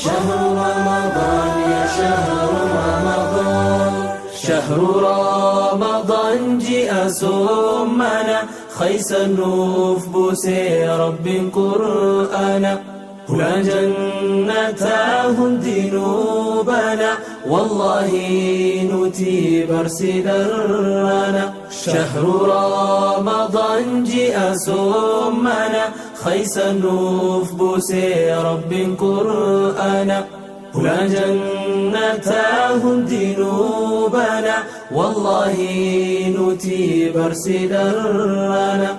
شهر رمضان يا شهر رمضان، شهر رمضان جاء سمنا خيس النوف بوسي رب قرآنا هنا جنتاهم دينوبنا والله نتي برسدرنا. شهر رمضان جاء سمنا خيس النوف بوسي رب قرآنا هنا جنتاهم دينوبنا والله نتي برسدرنا.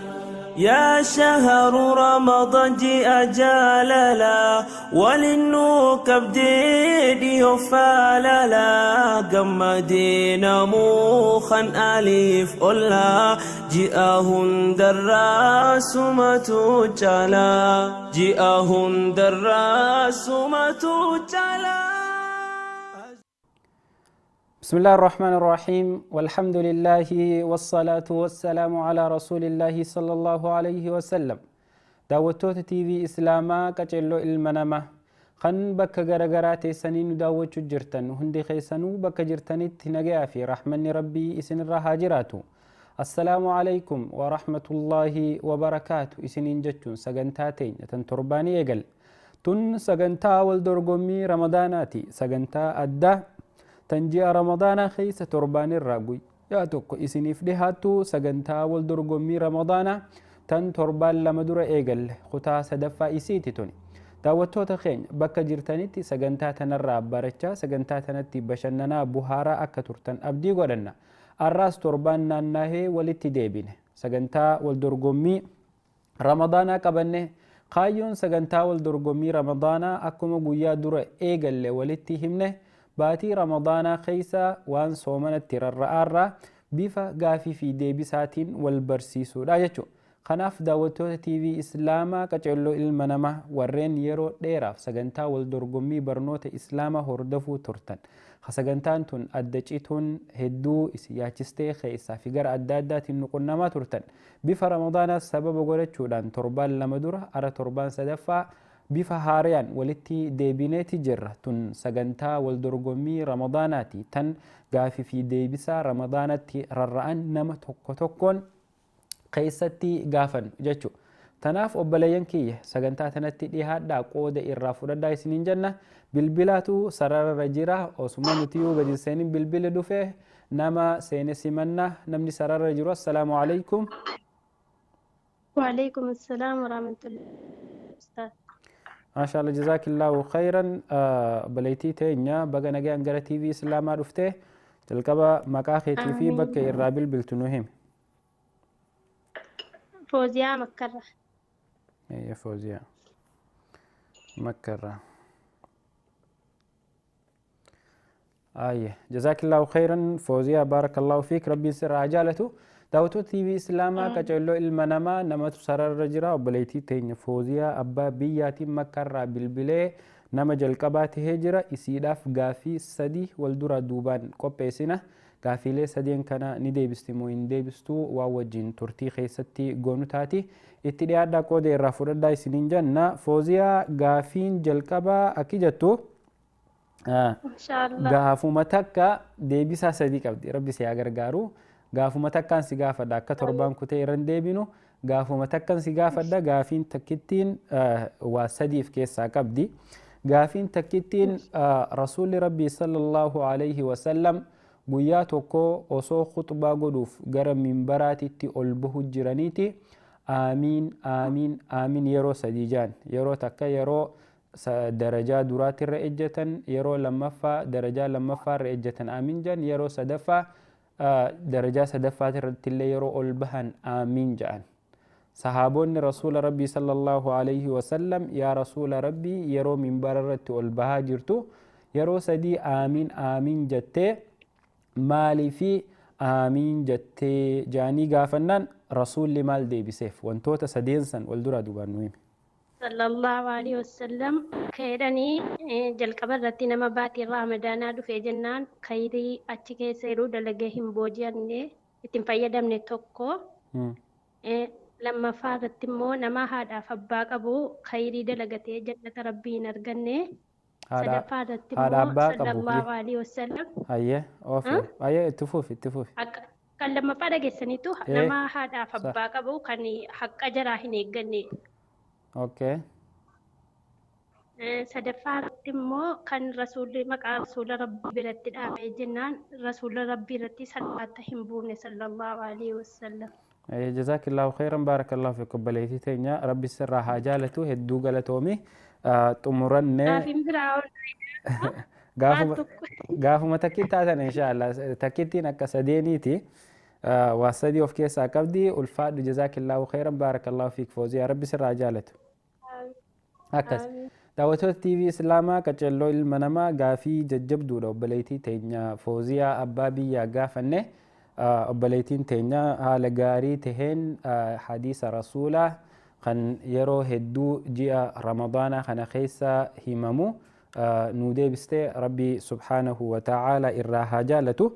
يا شهر رمضان جاء جلالا وللنوكب ديدي وفالالا قمدينا موخا أليف أولا جاءهن دراس ما تجالا جاءهن دراس ما تجالا. بسم الله الرحمن الرحيم، والحمد لله والصلاة والسلام على رسول الله صلى الله عليه وسلم. داوتوت تي في إسلاما كتلو المنامة خن بك غرغرات سنين داوتو جرتن هندي خيسنو بك جرتنت نجا في رحمن ربي إسن الرهاجراتو. السلام عليكم ورحمة الله وبركاته. إسنين جتون سجنتاتين تنترباني يقل تن سجنتا والدرقمي رمضاناتي سجنتا أدى تنجي رمضان خيس تربان الرقوي يا توكو إسنيف دهاتو سجنتا والدرقمي رمضان تن تربان لمدر إيجل خطا سدفا إسيتي توني. داوتو تخين بكا جرتانيتي سجنتا تنرى بارتشا سجنتا تنتي بشننا بوهارا أكا ترتن أبدي قدنا الراس تربان ناناهي ولتي ديبين سجنتا والدرقمي رمضان كبنه قايون سجنتا والدرقمي رمضان أكما قويا در إيجل ولتي همنه باتي رمضان خيسا وان صومنا الترر بفا غافي في ديبساتين والبرسيسو لا يجو. خناف داوتو تي في إسلاما كتلو المنما ورين يرو ديراف سجنتا والدرقمي برنوت إسلاما هردفو ترتن خسجنتان تون أدجيتون هدو إسياچستي خيسا في جر أدادات النقنما ترتن بفا رمضان سبب غورتشودان تربان لمدورة أرى تربان سدفا بفا هاريان ولتي ديبينيتي جرة تن سجنتا والدرقمي رمضاناتي تن غافي في ديبسا رمضاناتي ررأن نما توكو توكون قيستي غافن جتشو. تناف أبليان كيه سجنتا تنتي ديها دا قودة إرافو دا سنين جنة بالبلاتو سرار رجيرة أو سمانتيو بدي سنين بالبل دفه نما سين سمنا نمني سرار رجيرة. السلام عليكم. وعليكم السلام ورحمة الله أستاذ. ما شاء الله جزاك الله خيرا. بليتي تينيا بقى نجي أنجرة تي في إسلام عرفته تلقى مكاخي تي في بك الرابل بلتنوهم. فوزيا مكرة. إيه فوزيا مكرة. آيه جزاك الله خيرا فوزيا بارك الله فيك ربي سر عجالته. داوتو تي في إسلاما كجلو المنما نمت سرر رجرا وبليتي تين فوزيا أبا بياتي مكرة بالبلي نما جلقبات هجرة إسيداف غافي سدي والدرا دوبان قبيسنا غافي لي سدين كان ندي بستمو إندي بستو ووجين ترتي خيستي غونو تاتي اتدي أدا كودي رافورة داي سنين جنة فوزيا غافين جلقبا أكيجتو غافو متكا ديبسا سدي كبدي ربي سياغر غارو gaafuma takkaan si gaafadha akka torbaan kutee irran deebinu gaafuma takkaan si gaafadha gaafiin takkittiin waa sadiif keessaa qabdi. Gaafiin takkittiin rasuulli rabbii sallallahu alayhi wasallam guyyaa tokko osoo khuxbaa godhuuf gara minbaraatitti ol bahu jiraniiti aamiin aamiin aamiin yeroo sadii jaan yeroo takka yeroo darajaa duraatirra ejjetan yeroo lammaffaa darajaa lammaffaarra ejjetan aamiin jaan yeroo sadaffaa درجة سدفات الرتلي يرو البهن آمين جان. صحابون رسول ربي صلى الله عليه وسلم يا رسول ربي يرو من بررت البها جرتو يرو سدي آمين آمين جتة مالي في آمين جتة جاني غافنان رسول لمال دي بسيف وانتوتا سدينسن والدرا دوبان نويم صلى الله عليه وسلم خيرني جل قبرتي نما باتي رمضان دفه جنان خيري achi keessa yeroo dalagee hin booji'amne ittiin fayyadamne tokko lammaffaa irratti immoo nama haadhaaf abbaa qabu khayrii dalagatee jannata rabbii hin arganne. Sadaffaa irratti Haadha immoo abbaa qabu. sallallahu alaihi wasallam. Hayyee oofi. Hayyee, itti fufi, itti fufi. Kan lammaffaa dhageessaniitu nama haadhaaf abbaa qabu kan haqa jaraa hin eegganne. Sadaffaa irratti immoo kan rasuulli maqaa rasuula rabbii biratti dhaabee jennaan rasuula rabbii irratti salaata hin buufne sallallahu alaihi wasallam. Jazaakillahu khairan, baarakallahu fiik, obboleettii teenya, rabbi sirraa haa jaalatu, hedduu galatoomi. Xumurannee. Gaafiin biraa ol Gaafuma tokko. Gaafuma takkitti taatan inshaallah, takkittiin akka sadeeniiti. Waa sadii of keessaa qabdi. Ulfaadhu, jazaakillahu khairan, baarakallahu fiik Fooziyaa, rabbi sirraa jaalatu. Akkas. Daawwattoota TV Islaamaa qaceelloo ilma namaa, gaafii jajjabduudha obboleettii teenya Fooziyaa abbaa biyyaa gaafanne. Obboleettiin teenya haala gaarii taheen hadiisa rasuulaa kan yeroo hedduu ji'a Ramadaanaa kana keessa himamu nu deebistee, rabbi subhaanahu wa ta'aala irraa haa jaalatu.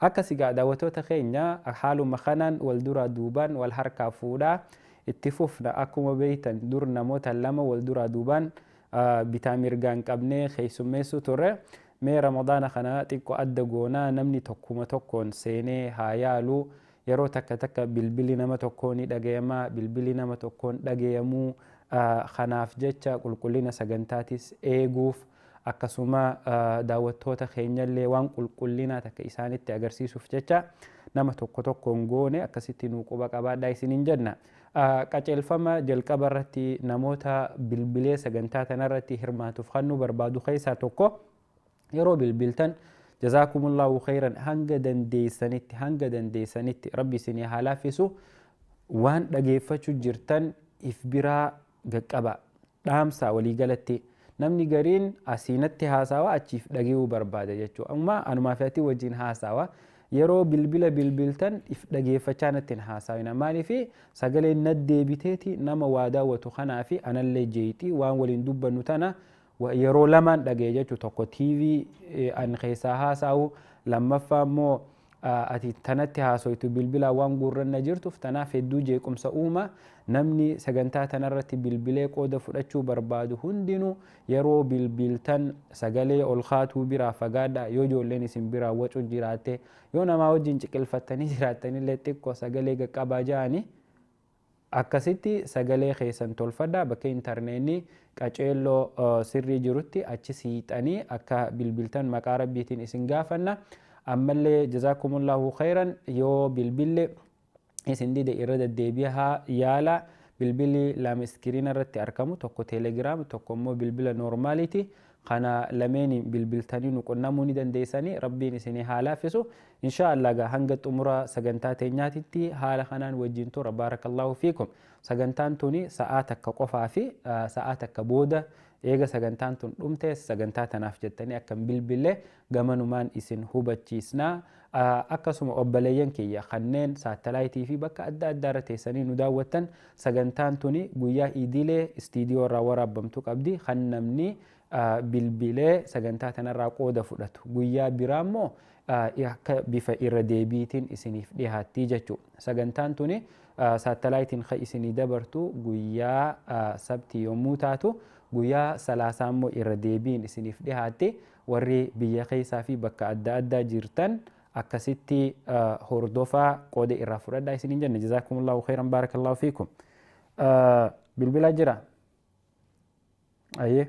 Akkas egaa daawwattoota keenya, haaluma kanaan wal duraa duubaan wal harkaa fuudhaa itti fufna. Akkuma beeytan dur namoota lama wal duraa duubaan bitaa mirgaan qabnee keessummeessuu turre. Mee Ramadaana kana xiqqoo adda goonaa, namni tokkuma tokkoon seenee haa yaalu. Yeroo takka takka bilbilli nama tokkoo ni dhagayama, bilbilli nama tokkoon dhagayamuu. Kanaaf jecha qulqullina sagantaatis eeguuf, akkasuma daawwattoota keenyallee waan qulqullinaa takka isaanitti agarsiisuuf jecha nama tokko tokkoon goone. Akkasitti nuu quba qabaadhaa isiniin jenna. Qajeelfama jalqaba irratti namoota bilbilee sagantaa tanarratti hirmaatuuf kan nu barbaadu keessaa tokko, yeroo bilbiltan, jazaakumullahu khairan, hanga dandeessanitti, hanga dandeessanitti, rabbi isinii haa laaffisu, waan dhageeffachuu jirtan if biraa gaqqaba, dhaamsa waliigalatti. Namni gariin asiinatti haasawa achiif dhagayuu barbaada jechuudha. Amma anumaa fi ati wajjin haasawa, yeroo bilbila bilbiltan if dhageeffachaa natti hin haasawina. Maaliif? Sagaleen nad deebiteeti nama waa daawwatu kanaa fi anallee jeetii waan waliin dubbannu tana yeroo lamaan dhagaye jechuudha. Tokko TV an keessaa haasa'u, lammaffaa immoo ati tanatti haasoytu bilbilaa waan guurranna jirtuuf, tanaaf hedduu jeequmsa uuma. Namni sagantaa tanarratti bilbilee qooda fudhachuu barbaadu hundinuu yeroo bilbiltan sagalee ol kaatuu biraa fagaadha. Yoo ijoolleen isin biraa wacu jiraatte, yoo namaa wajjin ciqilfattanii jiraattanillee, xiqqoo sagalee qaqqabaa ja'anii akkasitti sagalee keessan tolfadhaa. Bakka intarneetni qaceelloo sirrii jirutti achi siixanii akka bilbiltan maqaa rabbiitiin isin gaafanna. Ammallee jazaakumullahu khairan, yoo bilbilli isin dide irra deddeebi'aa yaala. Bilbilli lama iskiriina irratti argamu, tokko Teelegiraam, tokko immoo bilbila noormaaliiti. Kana lameen bilbiltanii nu qunnamuu ni dandeessanii. Rabbiin isinii haa laaffisu insha Allah. Gaa hanga xumura sagantaa teenyaatitti haala kanaan wajjin tura, baarakallahu fiikum. Sagantaan tuni sa'aa takka qofaa fi sa'aa takka booda eega sagantaan tun dhumte sagantaa tanaaf jettanii akkam bilbille gamanumaan isin hubachiisnaa. Akkasuma obboleeyyan kiyya kanneen saatalaayitii fi bakka adda addaa irra teessanii nu daawwattan, sagantaan tuni guyyaa idilee istiidiyoo irraa waraabamtu qabdi kan namni bilbilee sagantaa tanarraa qooda fudhatu. Guyyaa biraa immoo akka bifa irra deebiitiin isiniif dhiyaatti jechuudha. Sagantaan tuni saatalaayitiin kan isinii dabartu guyyaa sabtii yommuu taatu, guyyaa salaasaa immoo irra deebiin isiniif dhiyaatti. Warri biyya keessaa fi bakka adda addaa jirtan akkasitti hordofaa qooda irraa fudhadhaa isiniin jenna. Jazaakumullahu khairan, baarakallahu fiikum. Bilbila jira. Ayyee.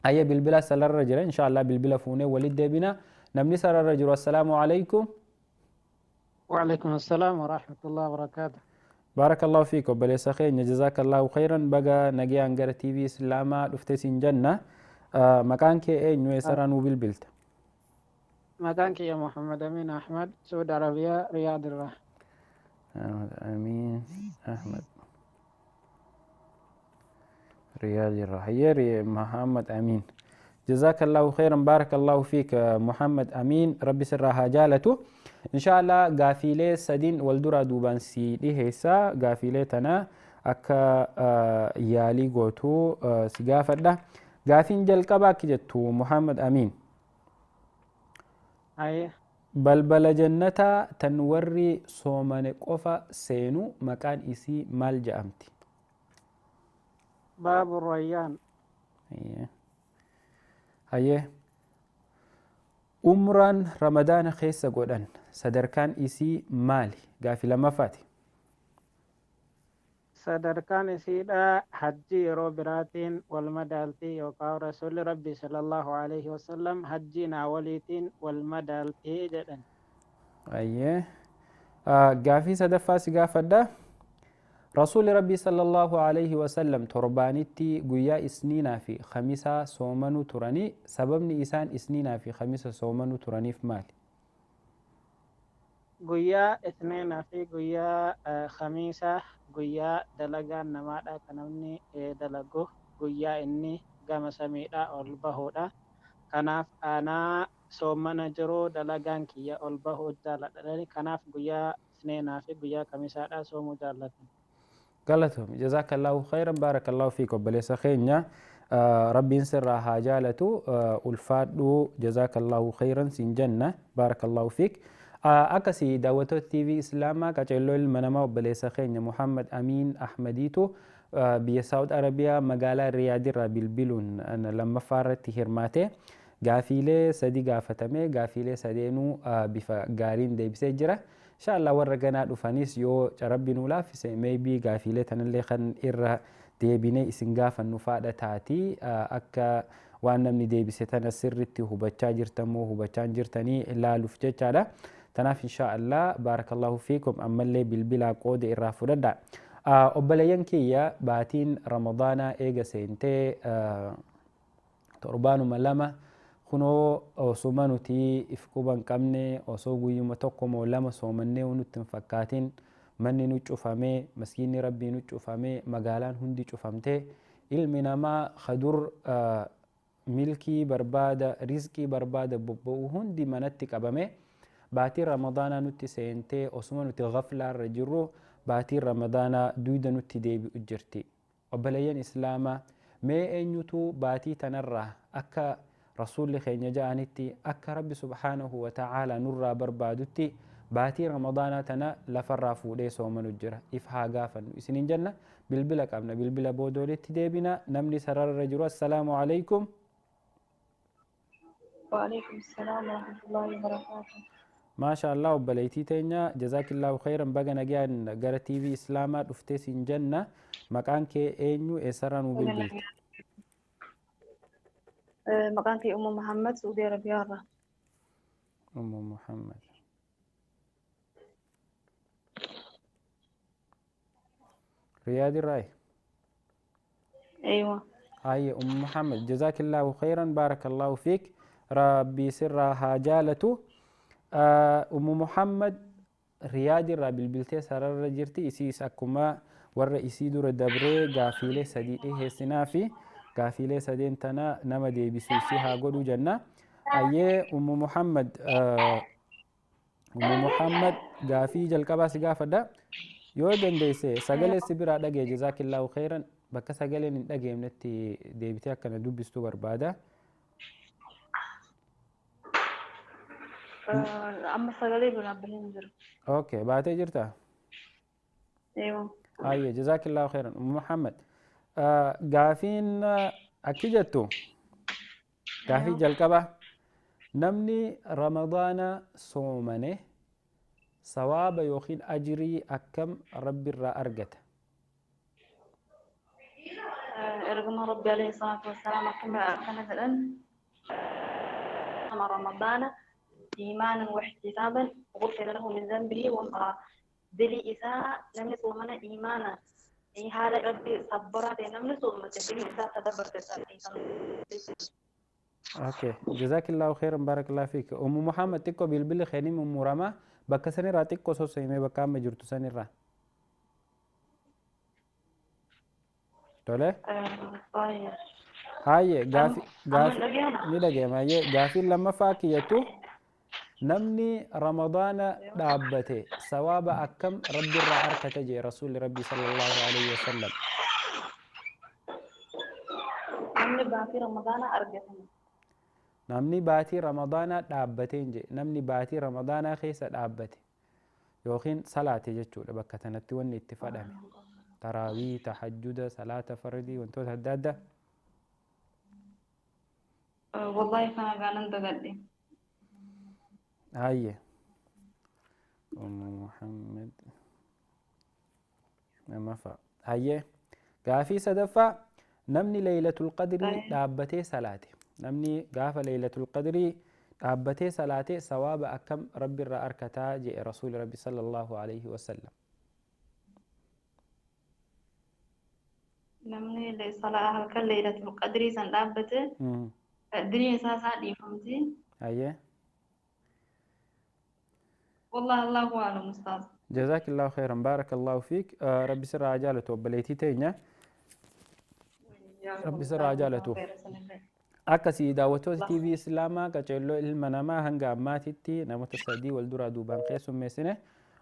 Ayyee, bilbila sararra jira. Inshaallah bilbila fuunee walitti deebina. Namni sararra jiru, assalaamu alaikum. وعليكم السلام ورحمة الله وبركاته. بارك الله فيك obboleessa keenya, jazaaka allahu khairan, baga nagayaan gara TV Islaamaa dhufte siin jenna. Maqaan kee eenyu? Eessarraa nuu bilbilta? Maqaan kiyya Muhammad Amin Ahmad, Saudi Arabiyaa, Riyaad irraa. Amin Ahmad, Riyaad irraa. Hayyee Muhammad Amin, jazaaka allahu khairan, baaraka allahu fiik Muhammad Amin, rabbi sirraa haa jaalatu. Insha Allah gaafiilee sadiin wal duraa duubaan si dhiheessa. Gaafiilee tana akka yaalii gootuu si gaafadha. Gaafiin jalqabaa akki jettu, Muhammad Amin. Hayyee. Balbala jannataa tan warri soomane qofa seenu maqaan isii maal jedhamti? Baabu Rayyaan. Hayyee. Hayyee, umraan Ramadaana keessa godhan sadarkaan isii maali? Gaafii lammaffaati. Sadarkaan isiidha hajji yeroo biraatiin wal madaaltii, yookaan Rasuulli Rabbi sallallahu alaihi wasallam hajjii naa waliitiin wal madaaltii jedhan. Hayyee, gaafii sadaffaa si gaafadha. Rasuulli Rabbii sallallahu alaihi wasallam torbaanitti guyyaa Isniinaa fi Khamisaa soomanuu turanii, sababni isaan Isniinaa fi Khamisa soomanuu turaniif maali? Guyyaa Isniinaa fi guyyaa Khamiisa guyyaa dalagaan namaadha kan namni dalagu, guyyaa inni gama samiidha ol bahuudha. Kanaaf anaa soomana jiru dalagaan kiyya ol bahuu jaaladha. Kanaaf guyyaa Isniinaa fi guyyaa Khamisaadha soomuu jaallatan. Galatoom, jazaakallahu khayran, baarakallahu fiik. Obboleessa keenya, Rabbiin sirraa haa jaalatu, ulfaadhuu, jazaakallahu khayran siin jenna, baarakallahu fiik. Akkasii daawwattoota TV Islaamaa Qaceelloo Ilma Namaa, obboleessa keenya Muhammad Amiin Ahmadiitu biyya Saawud Arabiyaa magaalaa Riyaadirraa bilbiluun lammaffaa irratti hirmaate. Gaafiilee sadi gaafatame, gaafiilee sadeenuu bifa gaariin deebisee jira. Inshallah warra ganaa dhufanis yoo Rabbi nuu laaffise, maybe gaafiilee tanallee kan irra deebinee isin gaafannu faadha taati, akka waan namni deebise tana sirritti hubachaa jirtamoo hubachaa hin jirtanii ilaaluuf jechaadha. Tanaaf insha Allah, baarakallahu fiikum, ammallee bilbilaa qooda irraa fudhadha. Obboleeyyan kiyya, baatiin Ramadaanaa eega seentee torbaanuma lama kunoo. Osuma nuti if quba hin qabne, osoo guyyuma tokko moo lama soomannee nutti hin fakkaatin, manni nu cufamee, maskiinni Rabbii nu cufamee, magaalaan hundi cufamtee, ilmi namaa kadur milkii barbaada, rizqii barbaada bobba'u hundi manatti qabame. Baatiin Ramadaanaa nutti seentee osuma nuti gaflaarra jirru, baatiin Ramadaanaa duyda nutti deebi'u jirti. Obboleeyyan Islaamaa, mee eenyutu baatii tanarraa akka Rasuulli keenya ja'anitti, akka Rabbi subhaanahu wa ta'aalaa nurraa barbaadutti baatii Ramadaanaa tana lafarraa fuudhee soomanu jira? If haa gaafannu isiniin jenna. Bilbila qabna, bilbila boodoolitti deebina. Namni sararra jiru, assalaamu alaykum. وعليكم السلام ورحمة الله وبركاته. Maasha Allah, obboleettii teenya, jazaakillaahu khayran, baga nagaan gara TV Islaamaa dhuftee siin jenna. Maqaan kee eenyu? Eessarraa nuu bilbilte? Maqaan kee Ummu Muhammad, Saudi Arabiyaa irraa. Ummu Muhammad Riyaad irraayi? أيوة. Haye, Ummu Muhammad, jazaakillaahu khayran, baarakallahu fiik, Rabbii sirraa haa jaalatu. Ummu Muhammad Riyaad irraa bilbiltee sararra jirti. Isiis akkuma warra isii dura dabree gaafiilee sadii dhiheessinaa fi gaafiilee sadeen tana nama deebisu isii haa godhu jenna. Ayyee, Ummu Muhammad, Ummu Muhammad, gaafii jalqabaa si gaafadha. Yoo dandeesse sagalee si biraa dhagee, jazaakillaahu khayran, bakka sagaleen hin dhageemnetti deebitee akkana dubbistuu barbaada. Amma sagalee biraa bahee hin jiru. Okay, baatee jirtaa? أيوة. Hayyee, jazaakillaahu khayran. Ummu Muhammad, gaafiin akki jettu, gaafii jalqaba: namni Ramadaana soomane sawaaba yookiin ajrii akkam Rabbi irraa argata? Ergama Rabbi alayhi salaatu wassalaam akkana jedhan: رمضان إيمانا واحتسابا غفر له من ذنبه وما dilii isaa. Namni soomana iimaana haala Rabbi sabbaraa ta'e, namni soomate dilii isaa tadabarte. Okay, jazaakillaahu khairan, barakallahu fiik. Ummu Muhammad, xiqqoo bilbilli keenya mummurama, bakka sanirraa xiqqoo sosso'imee, bakka amma jirtu sanirraa. Tole? Hayyee, gaafi gaafi ni dhageema. Hayyee, gaafiin lammaffaa kiyyattu: namni Ramadaana dhaabbate sawaaba akkam Rabbi irraa arkata jee Rasuulli Rabbi sallallahu alaihi wasallam? Namni baatii Ramadaanaa argatan. Namni baatii Ramadaanaa dhaabbateen jee, namni baatii Ramadaanaa keessa dhaabbate yookiin salaate jechuudha. Bakka tanatti wanni itti fadhame taraawii, tahajjuda, salaata fardii, wantoota adda addaa. Wallahi kana gaanan dagadhe. Hayyee. Ummu Muhammad lammaffaa. Hayyee. Gaafii sadaffaa, namni Laylatul Qadrii dhaabbatee salaate. Namni gaafa Laylatul Qadrii dhaabbatee salaate sawaaba akkam Rabbi irraa arkataa jedhe Rasuuli Rabbi sallallahu alayhi wasallam? Namni halkan Laylatul Qadrii san dhaabbate diliin isaa dhiifamti. Hayyee. Wallahi Allahu a'lam, ustaaz. Jazaakillahu khairan, baarakallahu fiik. Rabbi sirraa jaalatu, obboleettii teenya. Rabbi sirraa jaalatu. Akkasii daawwattoota TV Islaamaa qaceelloo ilma namaa, hanga ammaatitti namoota sadii wal duraa duubaan keessummeessine.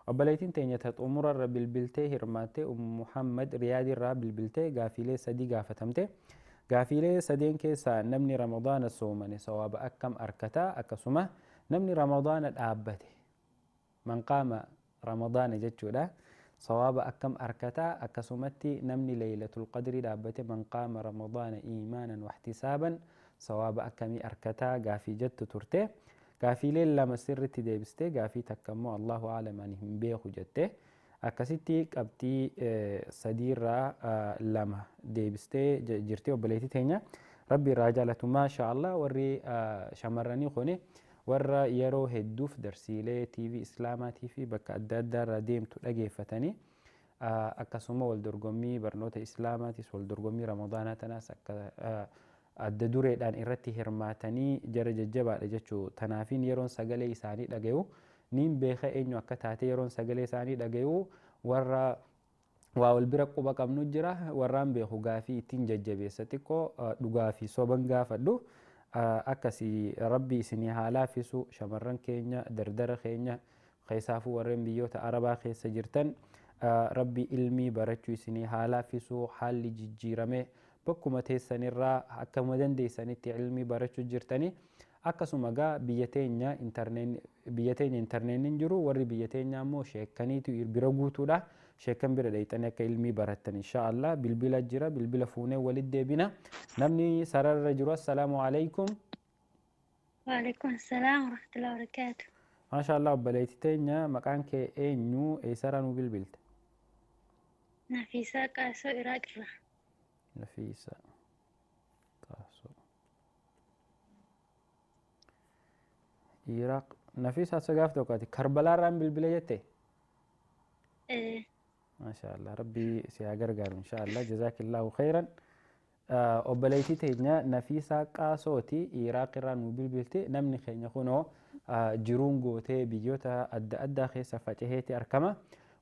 Obboleettiin teenya ta xumurarra bilbiltee hirmaattee, Ummu Muhammad Riyaadiirraa bilbiltee gaafiilee sadii gaafatamte. Gaafiilee sadeen keessaa namni Ramadaana soomane sawaaba akkam arkataa, akkasuma namni Ramadaana dhaabbate, man qaama Ramadaana jechuudha, sawaaba akkam arkataa, akkasumatti namni Laylatul Qadrii dhaabbate, man qaama Ramadaana iimaanan waxtisaaban, sawaaba akkamii arkataa gaafii jettu turte. Gaafiileen lama sirritti deebiste, gaafii takka immoo Allahu aalam, ani hin beeku jette. Akkasitti qabxii sadiirraa lama deebistee jirti obboleettii teenya. Rabbi irraa jaalatu. Maasha Allah, warri shamarranii kuni warra yeroo hedduuf darsiilee TV Islaamaatii fi bakka adda addaa irra deemtu dhageeffatanii, akkasuma wal dorgommii barnoota Islaamaatis, wal dorgommii Ramadaanaa tanaas akka adda dureedhaan irratti hirmaatanii jara jajjabaadha jechuu. Tanaafiin yeroon sagalee isaanii dhagayu niin beeka eenyu akka taate. Yeroon sagalee isaanii dhagayu warra waa wal bira quba qabnu jira, warraan beeku gaafii ittiin jajjabeessa xiqqoo dhugaa fi soban gaafadhu. Akkasii Rabbi isinii haa laaffisu, shamarran keenya, dardara keenya, keessaafuu warreen biyyoota Arabaa keessa jirtan, Rabbi ilmii barachuu isinii haa laaffisu. Haalli jijjiirame, bakkuma teessanirraa akkuma dandeessanitti ilmii barachuu jirtanii. Akkasuma gaa biyya teenya intarneetiin jiru, warri biyya teenya ammoo sheekaniitu bira guutuudha. Sheekan bira dhayxanii akka ilmii barattan insha Allah. Bilbila jira, bilbila fuunee walitti deebina. Namni sararra jiru, assalaamu alaykum. Waalaikum salaam warahmatullahi wabarakatuh. Maasha Allah, obboleetti teenya, maqaan kee eenyu, eessarraa nu bilbilte? Nafiisaa Qaasoo, Iraaq irraa. Nafiisa Qaasoo, Iraaq. Nafiisa, asa gaaf tokkooti Karbalaarraan bilbile jette? Eh. Maasha Allah, Rabbi si haa gargaaru insha Allah. Jazaakillahu khairan. Obboleettii teenya Nafiisaa Qaasooti, Iraaq irraa nu bilbilte. Namni keenya kunoo jiruun gootee biyyoota adda addaa keessa facaheeti argama.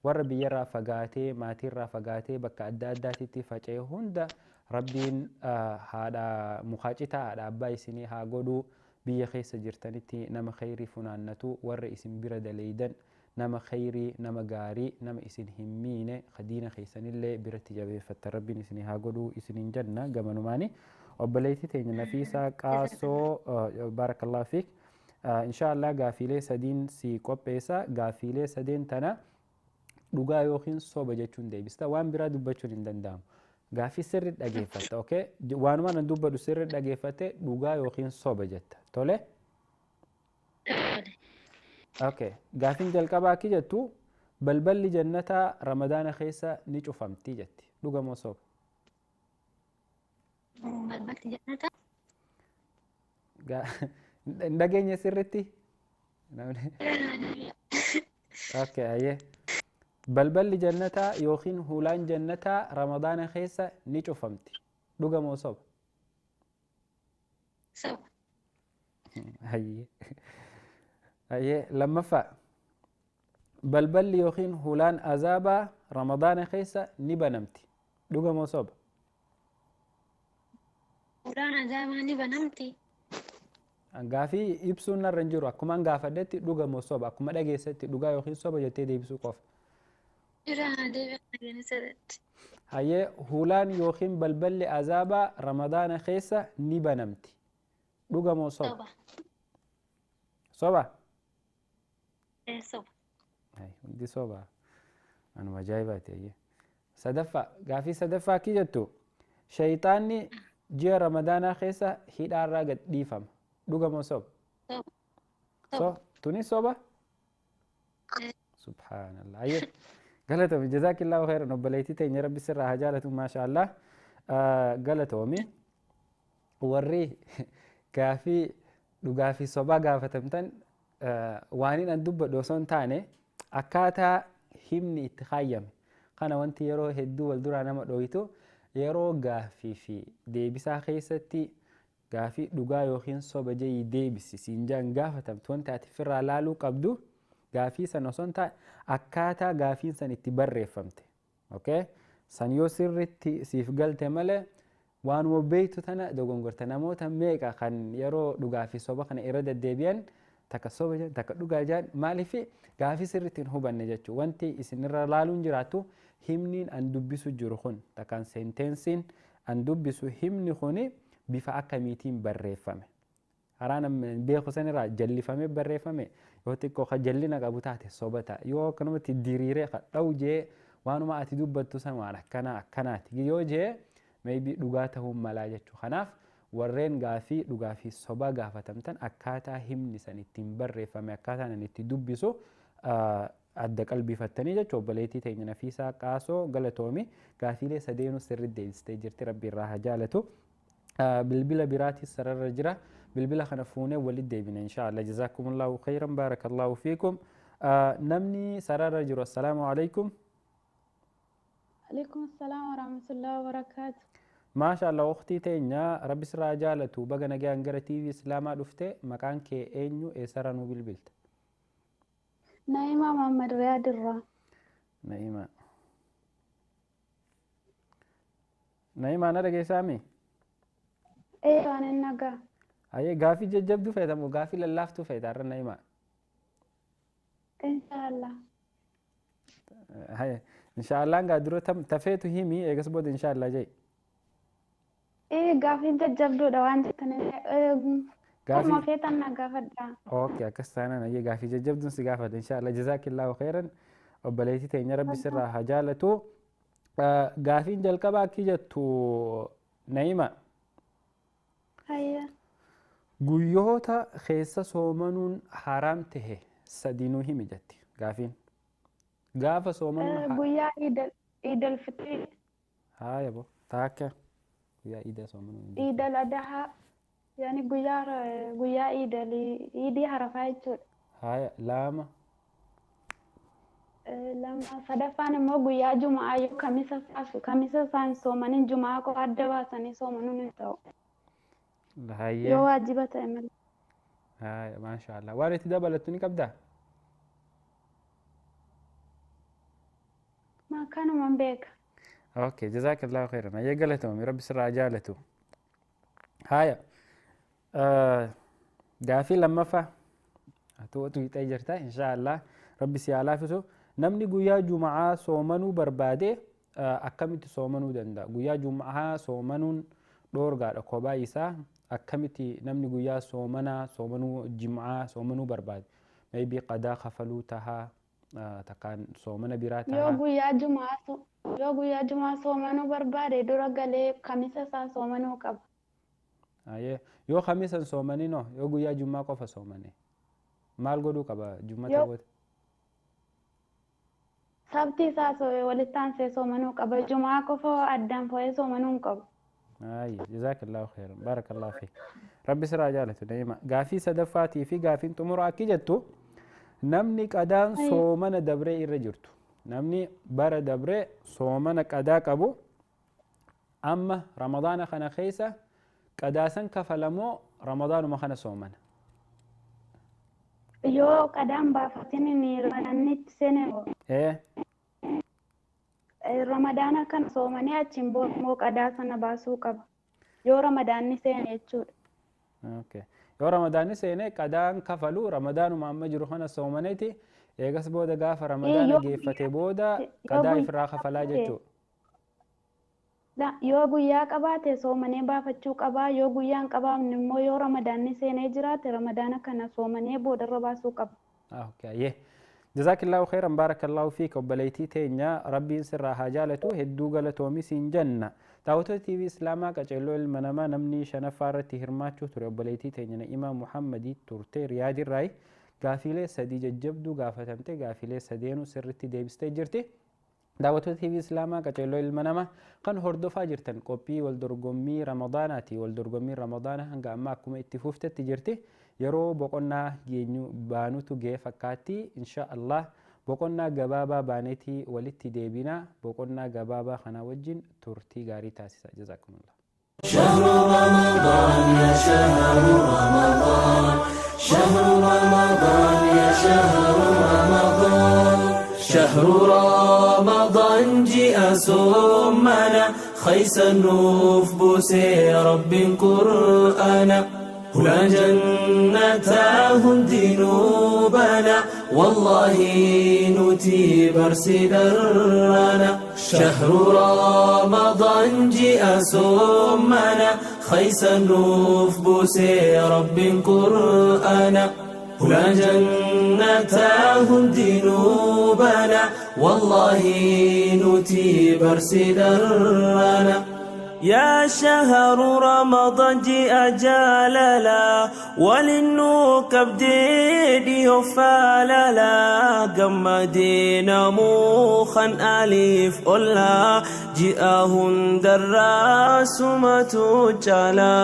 Warra biyyarraa fagaatee, maatiirraa fagaatee bakka adda addaatitti faca'e hunda Rabbiin haadha mukaacitaa, haadha abbaa isinii haa godhuu. Biyya keessa jirtanitti nama khayrii funaannatu, warra isin bira daleeydan, nama khayrii, nama gaarii, nama isin hin miine, diina keessanillee biratti jabeeffattan Rabbiin isinii haa godhuu isiniin jenna gamanumaani. Obboleettii teenya Nafiisaa Qaasoo, baarakallahu fiik. Insha Allah gaafiilee sadiin si qopheessa. Gaafiilee sadeen tana dhugaa yookiin soba jechuun deebista. Waan biraa dubbachuun hin danda'amu. Gaafii sirri dhageeffatta, okay? Waanuma nan dubbadhu sirri dhageeffatte dhugaa yookiin soba jetta. Tole? Okay. Gaafiin jalqabaa akki jettu, balballi jannataa Ramadaana keessa ni cufamti jetti. Dhuga moo soba? Balballi jannataa? Hin dhageenye sirritti? Okay, ayyee. Balballi jannataa yookiin hulaan jannataa Ramadaana keessa ni cufamti. Dhuga moo soba? Soba. Ayyee. Ayyee, lammaffaa. Balballi yookiin hulaan azaabaa Ramadaana keessa ni banamti. Dhuga moo soba? Hulaan azaabaa ni banamti. Gaafii ibsuun narra hin jiru. Akkumaan gaafadhetti dhuga moo soba, akkuma dhageessetti dhugaa yookiin soba jettee deebisuu qofa. Hayyee, hulaan yookiin balballi azaabaa Ramadaana keessa ni banamti. Dhuga moo soba? Soba? Soba. Hundi soba. Anuma ajaa'ibaati, ayyee. Sadaffaa, gaafii sadaffaa akki jettu, shayxaanni Ji'a Ramadaanaa keessa hidhaarraa gad dhiifama. Dhugamoo soba? Soba. Tunis soba? Subhaanallah. Ayyee. Galatoomi. Jazaakillaahu khairan obboleettii teenya Rabbi sirraa haa jaalatu maashaallah. Galatoomi. Warri gaafii dhugaa fi sobaa gaafatamtan waan inni dubbadhu osoo hin taane akkaataa himni itti kaayyame kana wanti yeroo hedduu wal duraa nama dho'itu yeroo gaafii fi deebisaa keessatti gaafii dhugaa yookiin soba jayii deebisi siin jaan gaafatamtu wanti ati ofirraa laaluu qabdu gaafii san osoo hin taane akkaataa gaafiin san itti barreeffamte. Okay? San yoo sirriitti siif galte malee waanuma beektu tana dogongorta. Namoota meeqa kan yeroo dhugaa fi soba kana irra deddeebi'an takka soba jedhan takka dhugaa jedhan maaliif gaafii sirriitti hin hubanne jechuudha. Wanti isinirra laaluun jiraattu himniin an dubbisu jiru kun takkaan seentensiin an dubbisu himni kuni bifa akkamiitiin barreeffame. Karaa namni beeku sanirraa jallifamee barreeffame yoo xiqqoo ka jallina qabu taate soba ta'a. Yoo akkanumatti diriiree ka dha'u jee waanuma ati dubbattu san waan akkanaa akkanaati yoo jee maybe dhugaa ta'uu malaa jechuudha. Kanaaf warreen gaafii dhugaa fi soba gaafatamtan akkaataa himni san ittiin barreeffame akkaataan inni itti dubbisu adda qalbifattanii jechuudha. Obboleettii teenya Nafiisaa Qaasoo galatoomi gaafiilee sadeenuu sirriitti deebistee jirti Rabbi irraa haa jaalatu. Bilbila biraatis sararra jira. Bilbila kana fuunee walitti deebina inshaallah. Jazaakumullahu khayran baarakallahu fiikum. Namni sararra jiru assalaamu alaikum. Alaikum assalam wa rahmatullahi wa barakaatu. Maashaallah ukhtii teenya Rabbi sirraa jaalatu baga nagaan gara TV Islaamaa dhufte maqaan kee eenyu eessarraa nuu bilbilta? Na'imaa Muhammad Riyaad irraa. Na'imaa. Na'imaa na dhageessaami? Ee waan hin nagaa. Ayyee gaafii jajjabduu feeta moo gaafii lallaaftuu feeta har'a Na'imaa? Inshaallah. Haye inshaallah gaa dura tafeetu himi eegas booda inshaallah jee. Ee gaafiin jajjabduudha waan jettaniif. Gaafii Akkuma feetan na gaafadha. Okay akkas taanaan ayyee gaafii jajjabduun si gaafadha inshaallah jazaakillaahu khairan obboleettii teenya Rabbi sirraa haa jaalatu. Gaafiin jalqabaa akki jettu Na'imaa. Hayya. Guyyoota keessa soomanuun haraam tahe sadinuu himi jetti gaafiin. Gaafa soomanuun Guyyaa Iidal Fixrii. Haaya bo taakka guyyaa iidaa soomanuun hin jiru. Iidal Adahaa yaani guyyaa iidii Arafaa jechuudha. Haaya lama. Lama sadaffaan immoo guyyaa Juma'aa yoo kamisa isaan soomaniin Juma'aa qofa adda baasanii soomanuun hin ta'u. Hayyee. Yoo waajiba ta'e malee. Haaya maashaallah waan itti dabalattu ni qabdaa? Kanumaan beeka. Okay jazaakallaahu khairan ayyee galatoomi Rabbi sirraa jaalatu. Haaya gaafii lammaffaa atu hiixee jirta inshaallah Rabbi si haa laafisu. Namni guyyaa Juma'aa soomanuu barbaade akkamitti soomanuu danda'a? Guyyaa Juma'aa soomanuun dhoorgaadha kophaa isaa akkamitti namni guyyaa soomanaa soomanuu Juma'aa soomanuu barbaade? Maybe qadaa kafaluu tahaa takkaan soomana biraa tahaa. Yoo guyyaa Jumaa soomanuu barbaade dura galee kamisa isaa soomanuu qaba. Yoo kamisa hin soomaninoo yoo guyyaa Jumaa qofa soomane maal godhuu qaba Jumata booda? Sabti isaa walitti aansee soomanuu qaba. Jumaa qofa addaan fo'ee soomanuu hin qabu. Ayi jazaakallaahu khairan baarakallahu fiik. Rabbi sirraa jaalatu Na'iima. Gaafii sadaffaatii fi gaafiin xumuraa akki jettu namni qadaan soomana dabree irra jirtu namni bara dabree soomana qadaa qabu amma ramadaana kana keessa qadaasan kafalamoo ramadaanuma kana soomana? Yoo qadaan baafatin ramadaanni itti seene ramadaana kana soomanii achiin booda immoo qadaa sana baasuu qaba. Yoo ramadaanni seene jechuudha. Okay. Yoo ramadaanni seene qadaan kafalu ramadaanuma amma jiru kana soomaneeti eegas booda gaafa ramadaana geeffate booda qadaa ifirraa kafalaa jechuudha. Yoo guyyaa qabaate soomanee baafachuu qabaa. Yoo guyyaa hin qabaamne immoo yoo ramadaanni seenee jiraate ramadaana kana soomanee boodarra baasuu qaba. Okay. Jazaakillaahu khayran baarakallaahu fiik obboleettii teenya rabbiin sirraa haa jaalatu hedduu galatoomi siin jenna. Daawwattoota TV Islaamaa qaceelloo ilma namaa namni shanaffaa irratti hirmaachuu ture obboleettii teenya Na'imaa Muhammadii turte Riyaadirraayi gaafiilee sadii jajjabduu gaafatamte gaafiilee sadeenuu sirriitti deebistee jirti. Daawwattoota TV Islaamaa qaceelloo ilma namaa kan hordofaa jirtan qophii waldorgommii Ramadaanaati. Waldorgommiin Ramadaanaa hanga ammaa akkuma itti fuftetti jirti. Yeroo boqonnaa geenyu baanutu ga'e fakkaatti. Insha Allah boqonnaa gabaabaa baanetii walitti deebina. Boqonnaa gabaabaa kana wajjin turtii gaarii taasisa. Jazaakumullah. شهر رمضان يا شهر رمضان شهر رمضان يا شهر رمضان شهر رمضان جاء سمنا خيس النوف بوسي رب قرآنا هلا جنتاه دينوبنا والله نتي برسدرنا شهر رمضان جاء سمنا خيس النوف بوسي رب قرآنا هلا جنتاه دينوبنا والله نتي برسدرنا يا شهر رمضان جاء جلالا وللنوكب ديدي فاللا قمدينا موخا أليف أولا جاءهن دراس ما تجلا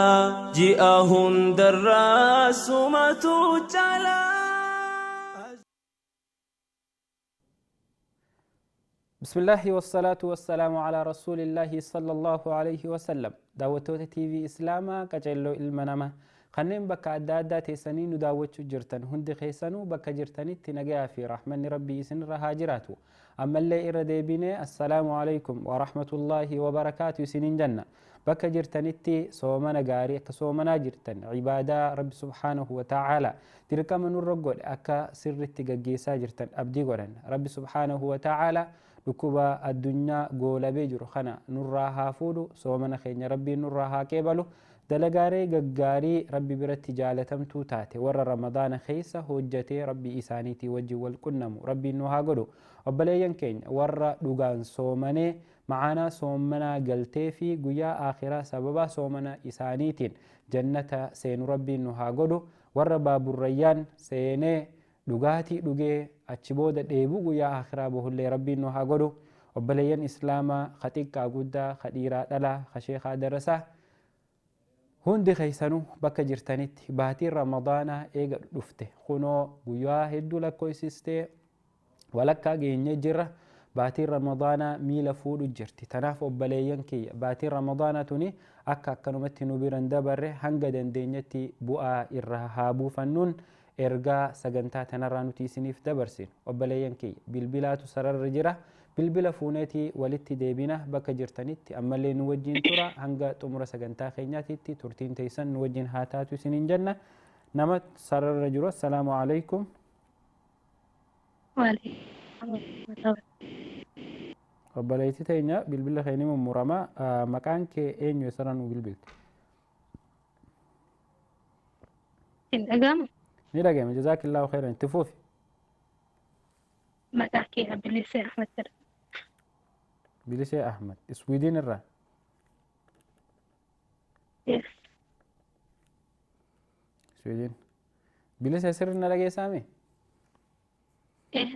جاءهن دراس ما تجلا. بسم الله والصلاة والسلام على رسول الله صلى الله عليه وسلم. دعوتوت تي في إسلاما كجلو المنامة خنين بك أدادا تيسانين دعوتشو جرتن هند خيسانو بك جرتني تنجا في رحمن ربي إسن رهاجراتو. أما اللي إردي بني السلام عليكم ورحمة الله وبركاته سنين جنة بك جرتنتي صومنا غاري كصومنا جرتن عبادة رب سبحانه وتعالى تلك من الرجل أكا سر التجسا جرتن أبدي قرن رب سبحانه وتعالى ركوبا الدنيا قول بيجر خنا نراها فودو صومنا خين ربي نراها كيبلو دلغاري غغاري ربي برت جالتم توتاتي ور رمضان خيسه هجتي ربي إسانيتي وجه والقنم ربي نوها قدو وبلين كين ور دوغان صومني معانا صومنا قلتي في قيا آخرة سببا صومنا إسانيتين جنة سين ربي نوها قدو ور باب الريان سيني دوغاتي دوغي أتشبود ديبو قيا آخرة بهولي ربي نوها قدو وبلين إسلاما خطيقا قدا خديرا دلا خشيخا درسا hundi keessanuu bakka jirtanitti baatiin ramadaanaa eega dhufte kunoo guyyaa hedduu lakkoofsistee walakkaa geenye jirra. Baatiin ramadaanaa miila fuudhu jirti. Tanaaf obboleeyyan kiyya baatiin ramadaanaa tuni akka akkanumatti nu biran dabarre hanga dandeenyetti bu'aa irraa haa buufannuun ergaa sagantaa tanarraa nuti isiniif dabarsinu. Obboleeyyan kiyya bilbilaatu sararra jira. Bilbila fuuneetii walitti deebina bakka jirtanitti ammallee nu wajjin tura hanga xumura sagantaa keenyaatitti turtiin teessan nu wajjin haa taatu isiniin jenna. Nama sararra jiru assalaamu alaikum. Obboleettii teenya bilbila keenya mummuramaa maqaan kee eenyu sarara nu bilbilti? Hin dhaga'amu? Ni dhaga'ama. Jazaakillaahu khayran. Itti fufi. Maqaa kee Bilisee Ahmad jedhama. Bilisee Ahmad. Iswiidin irraa? Yes. Iswiidin. Bilisee sirri na dhageessaame?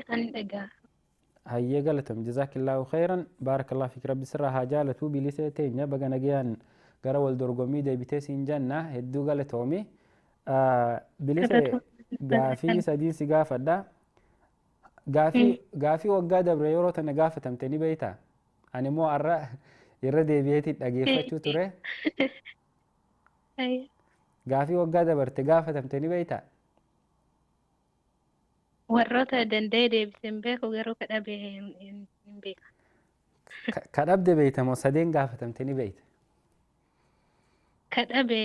Ani dhagaa. Hayyee galatam. Jazaakillaahu khayran. Baarakallahu fiik. Rabbi sirraa haa jaalatu. Bilisee teenya baga nagayaan gara wal dorgommii deebitee siin jenna. Hedduu galatoomi. Bilisee gaafii sadii si gaafadha. Gaafii waggaa dabre yeroo tana gaafatamte ni beektaa? Ani immoo har'a irra deebi'eetiin dhageeffachuu ture. Gaafii waggaa dabarte gaafatamte ni beektaa? Warroota danda'e deebisee hin beeku garuu kadhabe hin beeka. Kadhabde beekta moo sadeen gaafatamte ni beekta? Kadhabe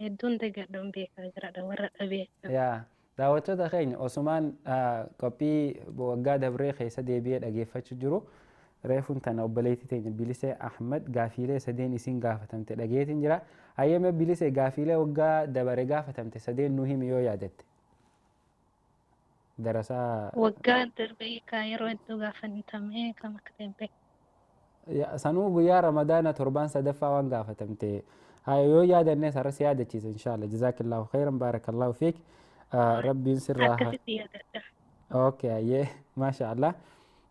hedduun dagadhu hin beekaa jiraadha warra dhabee. Yaa. Daawwattoota keenya osumaan qophii waggaa dabree keessa deebi'ee dhageeffachuu jiru reefuun tana obboleettii teenya Bilisee Ahmad gaafiilee sadeen isiin gaafatamte dhageetiin jira. Hayyama Bilisee gaafiilee waggaa dabare gaafatamte sadeen nu himi yoo yaadatte. Darasaa Waggaa darbee ka yeroo hedduu gaafatamee kam akka ta'e hin beeku. Sanuu guyyaa Ramadaana torbaan sadaffaa waan gaafatamte. Haa yoo yaadanne sarara si yaadachiisa inshaalla. Jazaakillaahu khayran baarakallaahu fiik. Rabbiin sirraa haa. Akkasitti yaadadha. Okay, ayyee maasha Allah.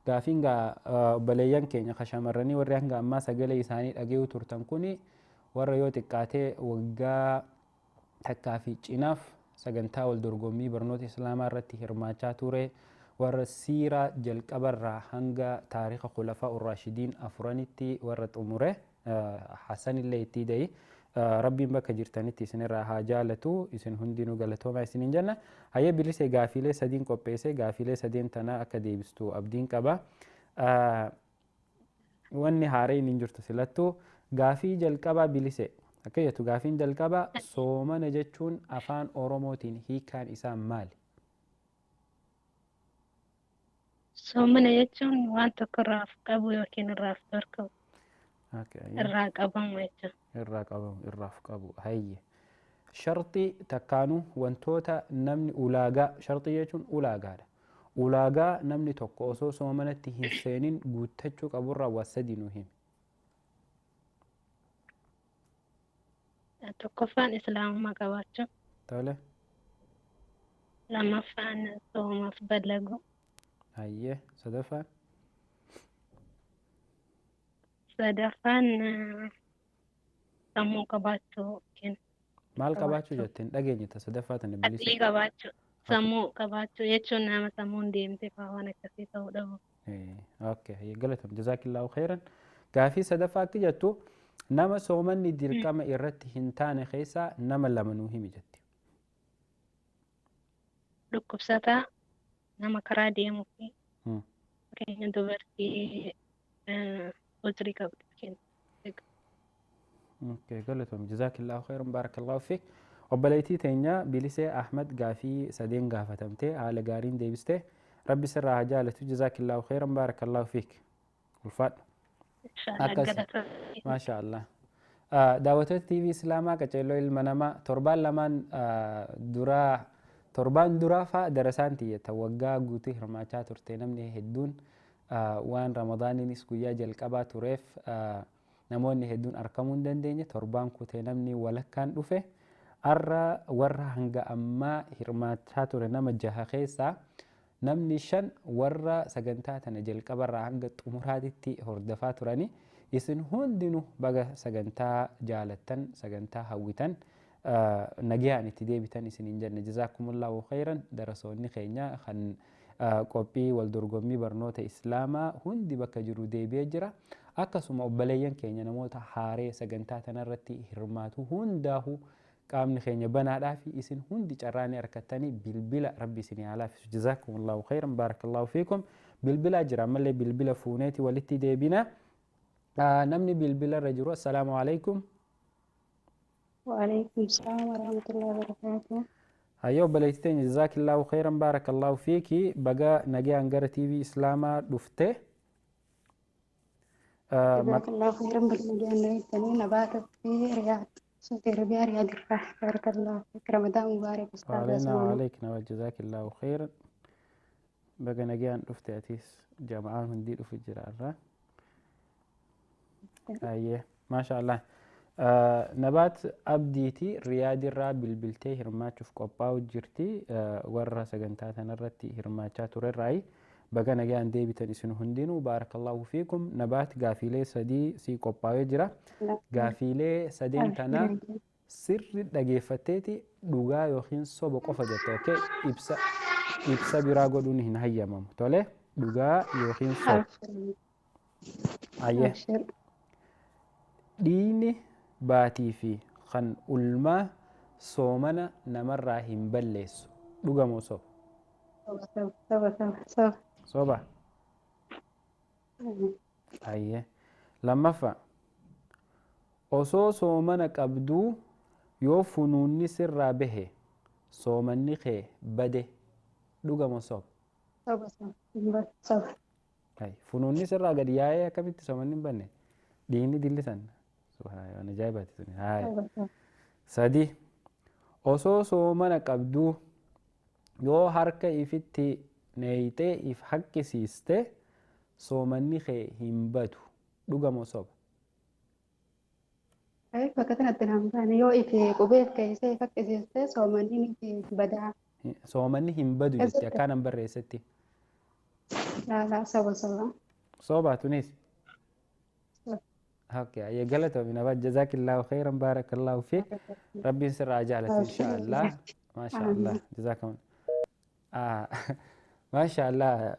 Gaafiin gaa obboleeyyan keenya ka shamarranii warri hanga ammaa sagalee isaanii dhaga'uu turtan kuni warra yoo xiqqaatee waggaa takkaa fi cinaaf sagantaa wal dorgommii barnoota islaamaa irratti hirmaachaa ture, warra siiraa jalqabarraa hanga taariika khulafaa urraashidiin afuranitti warra xumure, Hasan illee itti da'i. Rabbiin bakka jirtanitti isinirraa haa jaalatu, isin hundinuu galatoomaa isiniin jenna. Hayyee Bilisee, gaafiilee sadiin qopheesse, gaafiilee sadeen tanaa akka deebistu abdiin qaba. Wanni haareen hin jirtu silattuu. Gaafii jalqabaa, Bilise, akka jettu, gaafiin jalqabaa soomana jechuun afaan Oromootiin hiikaan isaa maali? Soomana jechuun waan tokko irraa of qabu yookiin irraa of dhorkamu. Irraa qabamu jechuudha. Irraa qabamu, irraa of qabu. Hayye. Sharxii takkaanuu wantoota namni ulaagaa, sharxii jechuun ulaagaadha. Ulaagaa namni tokko osoo soomanatti hin seenin guuttachuu qaburraa waa sadi nuu himi. Tokkoffaan islaamummaa qabaachuu. Tole. Lammaffaan soomaaf balagu. Hayyee. Sadaffaan? Sadaffaan sammuu qabaachuu yookiin Maal qabaachuu jette? Hin dhageenye ta sadaffaa tana, aqlii Bilisa. qabaachuu. Sammuu qabaachuu jechuun nama sammuun deemte fa'aa waan akkasii ta'uu dhabu. Okay, hayyee, galatoom, jazaakillaahu khayran. Gaafii sadaffaa akka jettu nama soomanni dirqama irratti hin taane keessaa nama lama nuu himi jetti. Dhukkubsataa, nama karaa deemuu fi fakkeenya dubartii uzrii qabdu yookiin Okay, galatoom, jazaakillaahu khayran baarakallaahu fiik. Obboleettii teenya Bilisee Ahmad gaafii sadeen gaafatamtee haala gaariin deebistee, Rabbi sirraa haa jaalatu, jazaakillaahu khayran baarakallaahu fiik. Ulfaadhu. Inshallah. Akkas. Galatoomii. Maasha Allah. Daawwattoota TV Islaamaa qaceelloo ilma namaa, torbaan lamaan duraa, torbaan duraa fa'a darasaan tiyyata waggaa guutuu hirmaachaa turte, namni hedduun waan Ramadaaniinis guyyaa jalqabaa tureef namoonni hedduun argamuu hin dandeenye. Torbaan kutee namni walakkaan dhufe. Arra warra hanga ammaa hirmaachaa ture nama jaha keessaa namni shan warra sagantaa tana jalqabarraa hanga xumuraatitti hordofaa turani. Isin hundinuu baga sagantaa jaalattan, sagantaa hawwitan nagayaan itti deebitan isiniin jenna. Jazaakumullahu khayran. Darasoonni keenya kan qophii wal dorgommii barnoota islaamaa hundi bakka jiru deebi'ee jira. Akkasuma obboleeyyan keenya namoota haaree sagantaa tanarratti hirmaatu hundaahu qaamni keenya banaadhaa fi isin hundi carraa ni argattanii bilbila. Rabbi isinii haa laaffisu. Jazaakumullahu khayran baarakallaahu fiikum. Bilbilaa jira, ammallee bilbila fuuneeti walitti deebina. Namni bilbila irra jiru, assalaamu alaikum. وعليكم السلام ورحمة الله وبركاته. Hayyoo obboleettii teenya, jazaakillaahu khayran baarakallaahu fiiki, baga nagayaan gara TV Islaamaa dhufte. جزاك الله خيرا بالمجال الثاني نباتة في رياض سعودي عربية، رياض الراح. بارك الله فيك، رمضان مبارك أستاذ. وعلينا عثمان. وعليكنا وجزاك الله خيرا، baga nagayaan dhufte atis. Jama'aan hundii dhufu jira irraa. Ayyee, maasha Allah. Nabaat Abdiiti, Riyaadirraa bilbiltee hirmaachuuf qophaa'u jirti. Warra sagantaa tanarratti hirmaachaa turerraayi. Baga nagayaan deebitan isin hundinuu, baarakallaahu fiikum. Nabaat, gaafiilee sadii sii qophaa'ee jira. Gaafiilee sadeen tana sirri dhageeffatteeti dhugaa yookiin soba qofa jette. Okay? Ibsa biraa godhuun hin hayyamamu. Tole, dhugaa yookiin soba. Ayyee. أبشر. Dhiigni baatii fi kan ulmaa soomana namarraa hin balleessu. Dhugamoo soba? soba soba soba soba. Soba. Ayyee. Lammaffaa. Osoo soomana qabduu yoo funuunni sirraa bahe soomanni kee bade. Dhugamoo soba? Soba soba soba. Funuunni sirraa gadi yaa'ee akkamitti soomanni hin banne? Dhiigni dillisan. Waan ajaa'ibaati suni. Haaya. Soba soba. Sadi. Osoo soomana qabduu Yoo harka ifitti neeyxee if haqqisiiste soomanni kee hin badu. Dhuga moo soba? Bakka kanatti naan baane yoo ifi qubeef keessee if haqqisiiste soomanni ni badaa. Soomanni hin badu jetti akkaanan barreessetti. Laalaa soba soba. Soba tunis. Okay, ayya galatoomi nabaat jazaakillaahu khayran baarakallaahu fiik. Rabbiin sirraa jaalatu inshaallah. Maashaallah jazaakum. Maashaallah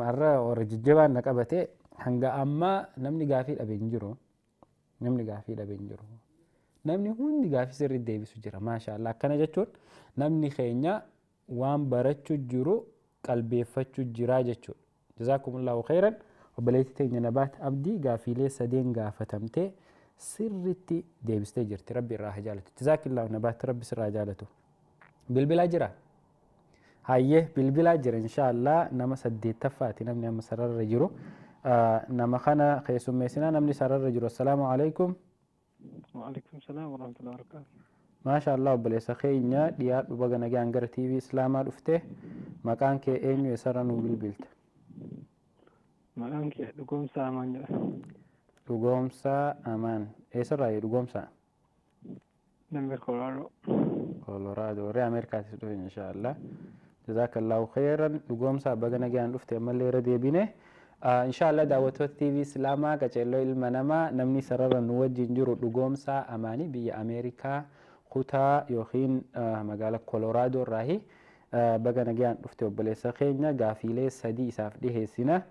har'a warra jajjabaan na qabate hanga ammaa namni gaafii dhabe hin jiru. Namni gaafii dhabe hin jiru. Namni hundi gaafii sirriitti deebisu jira. Maashaallah akkana jechuun namni keenya waan barachuu jiru qalbeeffachuu jira jechuudha. Jazaakumullahu khayran. Obboleettii teenya Nabaat Abdii gaafiilee sadeen gaafatamtee sirriitti deebistee jirti. Rabbi irraa haa jaalatu. Jazaakillaahu Nabaat Rabbi sirraa haa jaalatu. Bilbilaa jira? Hayyee bilbilaa jira inshaallah nama 8ffaati namni amma sararra jiru. Nama kana keessummeessinaa namni sararra jiru. Assalaamu alaikum. Waalaikum salaam warahmatullahi wabarakatuh. Maasha Allah obboleessa keenya dhiyaadhu baga nagaan gara TV Islaamaa dhufte. Maqaan kee eenyu eessarra nuu bilbilta? Maqaan kee Dhugoomsaa Amaan jedhama. Dhugoomsaa Amaan. Eessarraa Dhugoomsaa? Denver, Colorado. Colorado. Warri Ameerikaatis dhufe inshaallah. Jazaakallaahu khayran. Dhugoomsaa baga nagaan dhufte ammallee irra deebine. Inshaallah daawwattoota TV Islaamaa qaceelloo ilma namaa namni sarara nu wajjin jiru Dhugoomsaa Amaanii biyya Ameerikaa kutaa yookiin magaala Colorado irraahi. Baga nagaan dhufte obboleessa keenya gaafiilee sadii isaaf dhiheessina.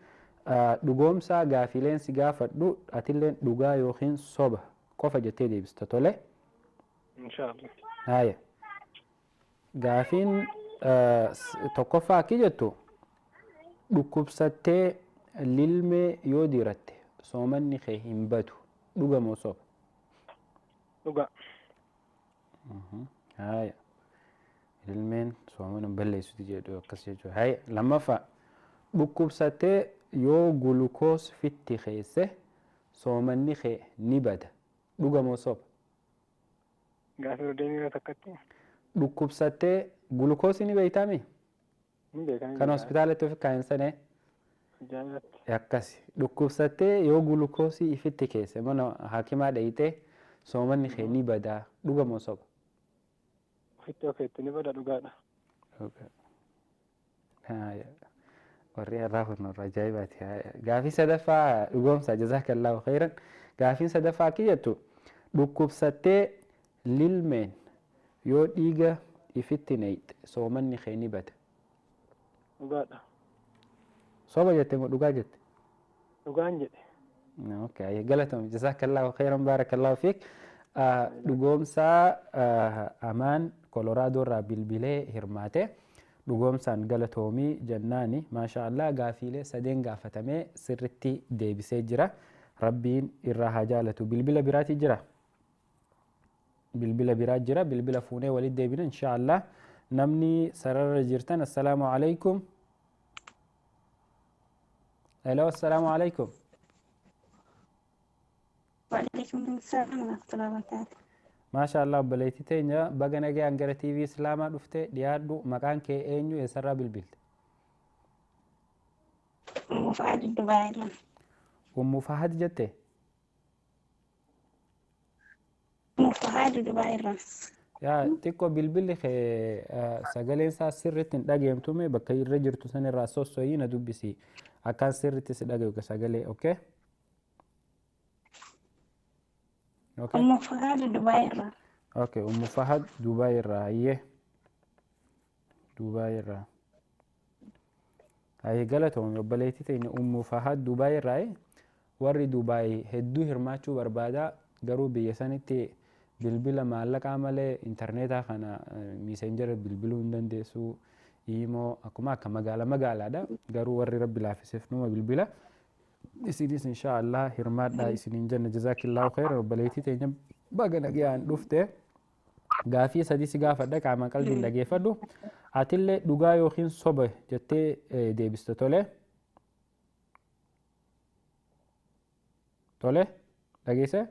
Dhugoomsaa gaafiileen si gaafadhu atilleen dhugaa yookiin soba qofa jettee deebista tole. Inshaallah. Haaya. Gaafiin tokkoffaa akki jettu dhukkubsattee lilmee yoo diratte soomanni kee hin badu dhuga moo soba? Dhuga. Haaya. Lilmeen soomana hin balleessuti jedhu akkas jechuudha. Haaya. Lammaffaa dhukkubsattee yoo gulukoos fitti keesse soomanni kee ni bada dhuga moo soba? Gaafii irra deemee takkatti. Dhukkubsattee gulukoosii ni beektaami? Ni beekan. Kan hospitaalatti ofi kaa'insanee? Ajaa'ibatti. Akkasi. Dhukkubsattee yoo gulukoosii ifitti keesse mana hakimaa dhayitee soomanni kee ni badaa dhuga moo soba? Ofitti ofiitti ni bada dhugaadha. Warri irraa kun warra ajaa'ibaati. Gaafii sadaffaa Dhugoomsaa jazaakallaahu khayran. Gaafiin sadaffaa akki jettu dhukkubsattee lilmeen yoo dhiiga ifitti neeyxe soomanni kee ni bada. Dhugaadha. Soba jette moo dhugaa jette? Dhugaan jedhe. Okay, galatoomi jazaakallaahu khayran baarakallaahu fiik. Dhugoomsaa Amaan Koloraadoo irraa bilbilee hirmaate. Dhugoomsaan galatoomii jennaani maasha Allah gaafiilee sadeen gaafatamee sirritti deebisee jira. Rabbiin irraa haa jaalatu. Bilbila biraati jira. Bilbila biraa jira. Bilbila fuunee walitti deebina insha Allah. Namni sararra jirtan assalaamu alaikum. Hello, assalaamu alaikum. Waalaikum salaam warahmatullahi wabarakatuh. Maasha Allah obboleettii teenya baga nagaan gara TV Islaamaa dhufte dhiyaadhu maqaan kee eenyu eessarraa bilbilte? Ummu Fahad Dubaay irraa. Ummu Fahad jette? Ummu Fahad Dubaay irraa. Yaa xiqqoo bilbilli kee sagaleen isaa sirriitti hin dhageemtume bakka irra jirtu san irraa sosso'ii na dubbisi. Akkaan sirriitti si dhagayu sagalee okay? Okay. Ummu Fahad Dubaay irraa. Okay, Ummu Fahad Dubaay irraa hayyee. Dubaay irraa. Hayyee galatoomii obboleettii teenya Ummu Fahad Dubaay irraa warri Dubaay hedduu hirmaachuu barbaada garuu biyya sanitti bilbila maallaqaa malee intarneetaa kana miisenjera bilbiluu hin dandeessu. Imoo akkuma akka magaala magaalaadha garuu warri rabbi laafiseef numa bilbila. Isinis inshaallah hirmaadhaa isiniin jenna jazaakillaahu khayran obboleettii teenya baga nagaan dhufte. Gaafii sadii si gaafadha qaamaan qalbiin dhageeffadhu. Atillee dhugaa yookiin soba jettee deebista tole. Tole dhageesse?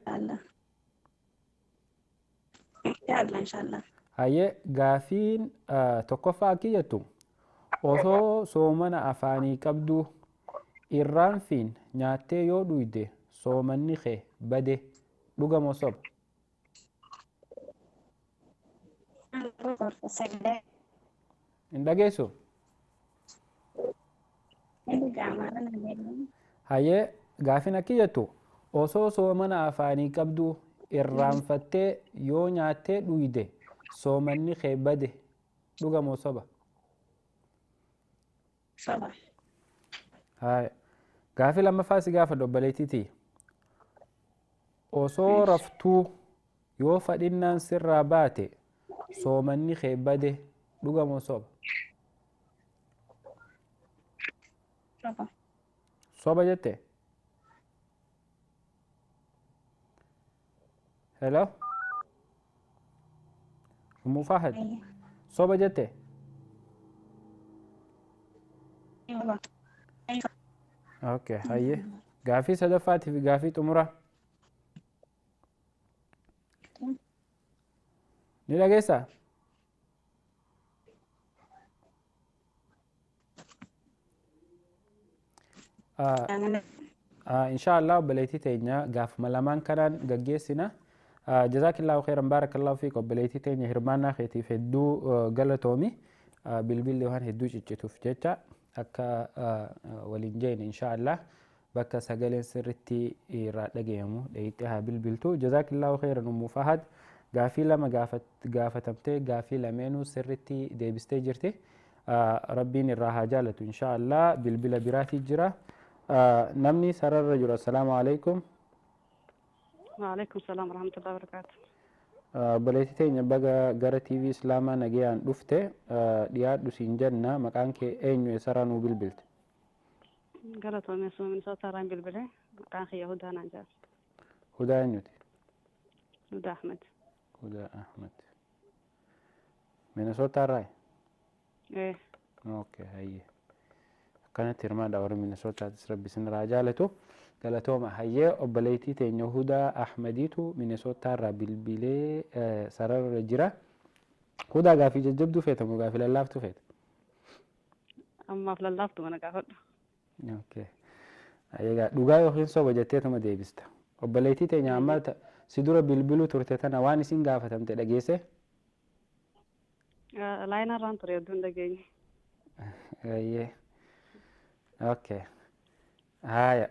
Inshallah inshallah. Hayyee gaafiin tokkoffaa akki jettu Osoo soomana afaanii qabduu irraanfiin nyaattee yoo dhuyde soomanni kee bade dhuga moo soba? Hin dhageessu? Hayyee gaafin akki jettu osoo soomana afaanii qabduu irraanfattee yoo nyaattee dhuyde soomanni kee bade dhuga moo soba? Soba. Haya. Gaafii lammaffaa si gaafadhu obboleettiitii. Osoo raftuu yoo fadhinnaan sirraa baate soomanni kee bade dhuga moo soba? Soba. Soba jette? Hello? Ummu Fahad. Soba jette? Soba. Okay, hayyee. Gaafii sadaffaatii fi gaafii xumuraa. Ni dhageessaa? Insha Allah obboleettii teenya gaafuma lamaan kanaan gaggeessina. Jazaakillaahu khairan, baarakallahu fiik. Obboleettii teenya, hirmaannaa keetiif hedduu galatoomi. Bilbilli waan hedduu ciccituuf jecha akka waliin jeene insha Allah bakka sagaleen sirritti irraa dhagayamu dhayittee haa bilbiltu. Jazaakillaahu khairan, Ummu Fahad. Gaafii lama gaafatamtee gaafii lameenuu sirritti deebistee jirti. Rabbiin irraa haa jaalatu insha Allah. Bilbila biraatii jira. Namni sararra jiru, assalaamu alaikum. وعليكم السلام ورحمة الله وبركاته. Obboleettii teenya, baga gara TV Islaamaa nagayaan dhufte. Dhiyaadhu siin jenna. Maqaan kee eenyu? Eessarraa nuu bilbilte? Galatoomee, suma Minnesota irraan bilbilee. Maqaan kiyya Hudaa naan jedhama. Hudaa eenyuti? Hudaa Ahmed. Hudaa Ahmed. Minnesota irraa? Ee. Okay, hayyee. Akkanatti hirmaadha warri Minnesotaatis, rabbi isin irraa jaalatu. Galatooma. Hayyee, obboleettii teenya Hudaa Ahmediitu Minnesota irraa bilbilee sararra jira. Hudaa, gaafii jajjabduu feeta moo gaafii lallaaftuu feeta? Ammaaf lallaaftu mana gaafadhu. Okay. Egaa dhugaa yookiin soba jetteetuma deebista. Obboleettii teenya amma si dura bilbiluu turte tana waan isin gaafatamte dhageesse? Laayinaa irraan ture, hedduu hin dhageenye. Hayyee. Okay. Haaya.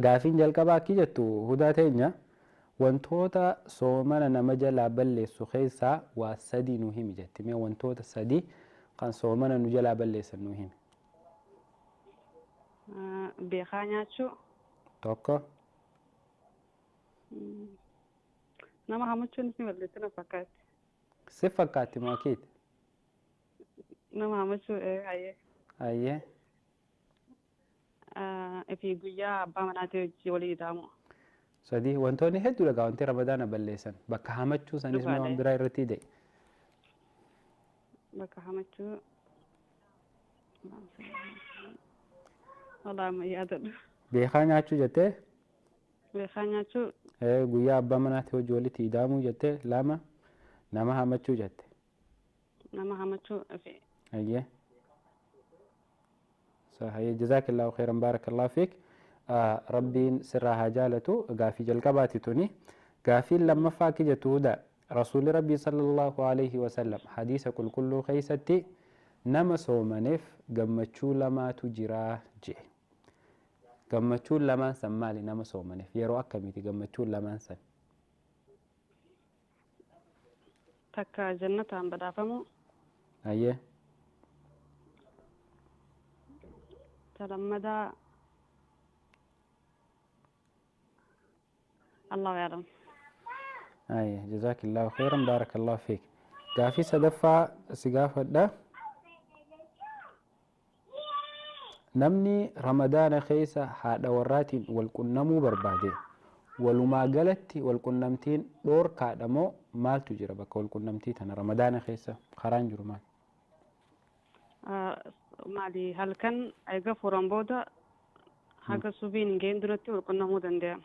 Gaafiin jalqabaa akki jettu, Hudaa teenya, wantoota soomana nama jalaa balleessu keessaa waa sadii nu himi jetti. Mee wantoota sadii kan soomana nu jalaa balleessan nu himi. Beekaa nyaachuu. Tokko. Nama hamachuunis ni balleessi na fakkaatti. Si fakkaatti moo akiiti? Nama hamachuu, hayyee. Hayyee. Fi guyyaa abbaa manaatii hojii walii ida'amu. Sadii. Wantoonni hedduu dhagaa wanti Ramadaana balleessan bakka hamachuu sanis mee waan biraa irratti da'e. Bakka hamachuu. Walaa amma yaadadhu. Beekaa nyaachuu jettee? Beekaa nyaachuu. Guyyaa abbaa manaatii hojii walitti ida'amuu jettee, lama, nama hamachuu jette. Nama hamachuu fi. Hayyee. Hayyee, jazaakillaahu khairan, baarakallahu fiik. Rabbiin sirraa haa jaalatu. Gaafii jalqabaati tuni. Gaafiin lammaffaa akki jettu, Hudaa, Rasuulli Rabbii sallallahu alaihi wasallam hadiisa qulqulluu keessatti nama soomaneef gammachuu lamaatu jiraa jee. Gammachuun lamaan san maali nama soomaneef? Yeroo akkamiiti gammachuun lamaan san? Takka jannataan badhaafamu. Hayyee. Ta lammadaa Allahu ya'lam. Hayyee, jazaakillaahu khairan, baarakallahu fiik. Gaafii sadaffaa si gaafadha. Namni Ramadaana keessa haadha warraatiin wal qunnamuu barbaade walumaa galatti wal qunnamtiin dhoorkaadha moo maaltu jira bakka wal qunnamtii tana Ramadaana keessa karaan jiru maal? Maali, halkan eega furan booda haga subiin hin gahin duratti wal qunnamuu danda'ama.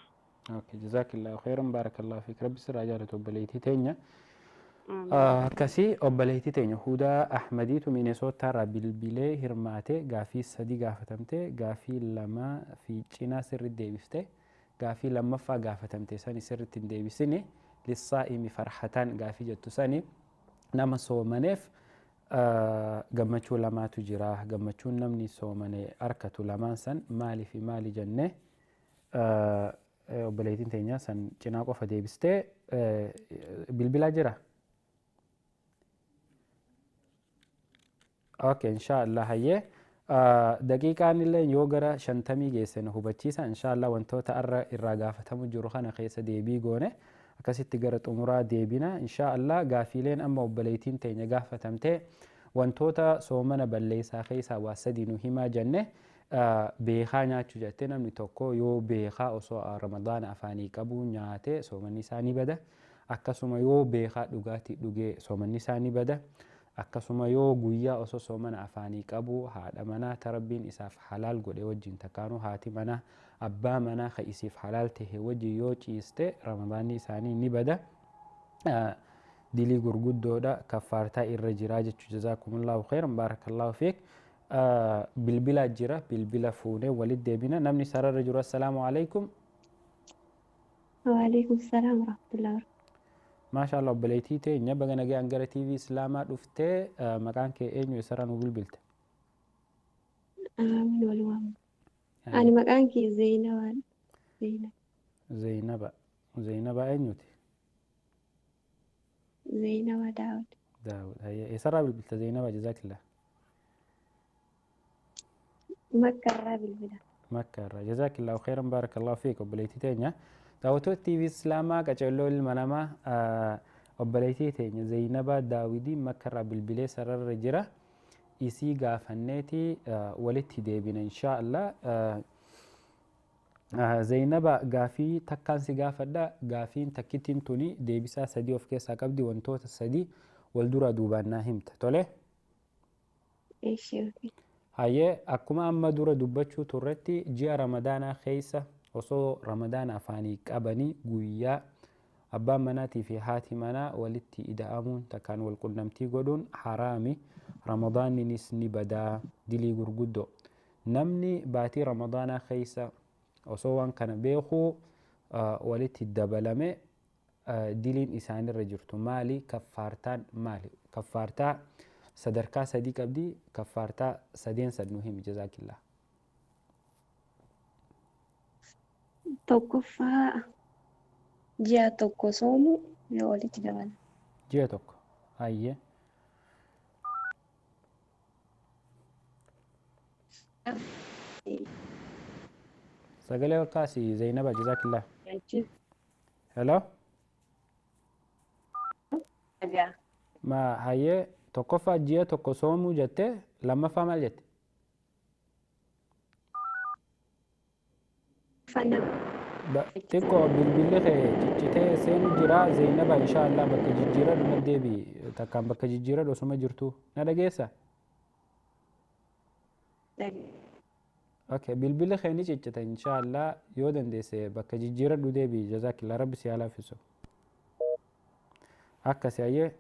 Okay, jazaakillaahu khairan, baarakallahu fiik. Rabbi sirraa jaalatu, obboleettii teenya. Akkasii obboleettii teenya Hudaa Ahmadiitu Mineesootaarraa bilbilee hirmaate gaafii 3 gaafatamte gaafii 2 fi cinaa sirriitti deebifte gaafii lammaffaa gaafatamte sani sirriitti hin deebisini lissaa'imi farhataan gaafii jettu sani nama soomaneef gammachuu lamaatu jira gammachuun namni soomane harkatu lamaan san maalii fi maali jennee obboleettiin teenya san cinaa qofa deebistee bilbilaa jira. Okay, inshallah hayyee daqiiqaan illee yoo gara 50 geesse nu hubachiisa inshallah wantoota arra irraa gaafatamu jiru kana keessa deebii goone akkasitti gara xumuraa deebina inshallah gaafiileen amma obboleettiin teenya gaafatamte wantoota soomana balleessaa keessaa waa 3 nu himaa jenne beekaa nyaachuu jette namni tokko yoo beekaa osoo ramadaana afaanii qabu nyaate soomanni isaa ni bada akkasuma yoo beekaa dhugaatii dhugee soomanni isaa ni bada. Akkasuma yoo guyyaa osoo soomana afaanii qabu haadha manaa tarabbiin isaaf halaal godhe wajjin takkaanuu haati manaa abbaa manaa ka isiif halaal tahe wajjin yoo ciiste ramadaanni isaanii ni bada. Dilii gurguddoodha kaffaartaa irra jiraa jechuu jazaakumullahu khairan baarakallahu fiik. Bilbila jira bilbila fuunee walitti deebina namni sararra jiru assalaamu alaikum. Waalaikum salaam warahmatullahi. Maashaallah obboleettii teenya baga nagaan gara TV Islaamaa dhuftee maqaan kee eenyu eessarraa nu bilbilte? Amiin walumaa. Ani maqaan kee Zeenabaa. Zeenaba. Zeenabaa eenyuti? Zeenaba Daawud. Daawud. Eessarraa bilbilte Zeenaba jazaakillah? Makkarraa bilbila. Makkarraa. Jazaakillahu khairan baarakallahu fiik obboleettii teenya. Daawwattoota TV Islaamaa qaceelloo ilma namaa obboleettii teenya Zeenabaa Daawidii Makkarraa bilbilee sararra jira. Isii gaafanneeti walitti deebina inshaallah. Zeenaba gaafii takkaan si gaafadha. Gaafiin takkittiin tuni deebisaa 3 of keessaa qabdi wantoota 3 wal dura duubaan naa himta. Tole? Hayyee akkuma amma dura dubbachuu turretti ji'a Ramadaanaa keessa osoo ramadaana afaanii qabanii guyyaa abbaan manaatii fi haati manaa walitti ida'amuun takkaan wal qunnamtii godhuun haraami ramadaanninis ni badaa dilii gurguddoo namni baatii ramadaanaa keessa osoo waan kana beekuu walitti dabalame diliin isaanirra jirtu maali kaffaartaan maali kaffaartaa sadarkaa 3 qabdi kaffaartaa 3 san nu himi jazaakillah. Tokkoffaa ji'a tokko soomu yoo walitti dabala. Ji'a tokko hayyee. Sagalee ol kaasi Zeenaba jazaakillah. Hello. Ma hayyee tokkoffaa ji'a tokko soomuu jettee lammaffaa maal jette? Xiqqoo bilbilli kee ciccitee seenu jira Zeenaba inshaallah bakka jijjiira dhuma deebi takkaan bakka jijjiira osuma jirtu na dhageessa? Okay bilbilli kee ni ciccita inshaallah yoo dandeesse bakka jijjiira deebi jazaakillah rabbi si haa laaffisu. Akkasi hayyee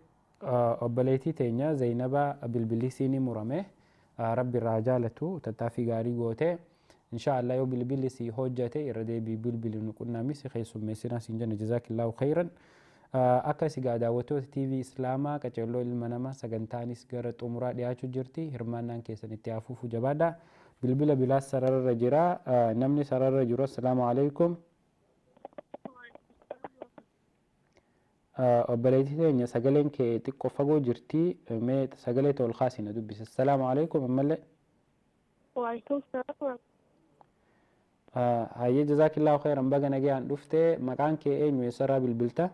obboleettii teenya Zeenaba bilbilli sii ni murame rabbi irraa jaalatu tattaaffii gaarii gootee inshallah yoo bilbilli si hojjate irra deebii bilbili nu qunnami si keessummeessina siin jenna jazaakillahu khairan. Akkasi gaa daawwattoota TV Islaamaa qaceelloo ilma namaa sagantaanis gara xumuraa dhiyaachuu jirti hirmaannaan keessan itti hafuufu jabaadha. Bilbila bilaas sararra jira namni sararra jiru assalaamu alaikum. Obboleettii teenya sagaleen kee xiqqoo fagoo jirti mee sagalee ol kaasi na dubbisa. Assalaamu alaikum ammallee. Waalaikum salaam. Hayyee jazaakillahu khairan baga nagaan dhuftee maqaan kee eenyu eessarraa bilbilta?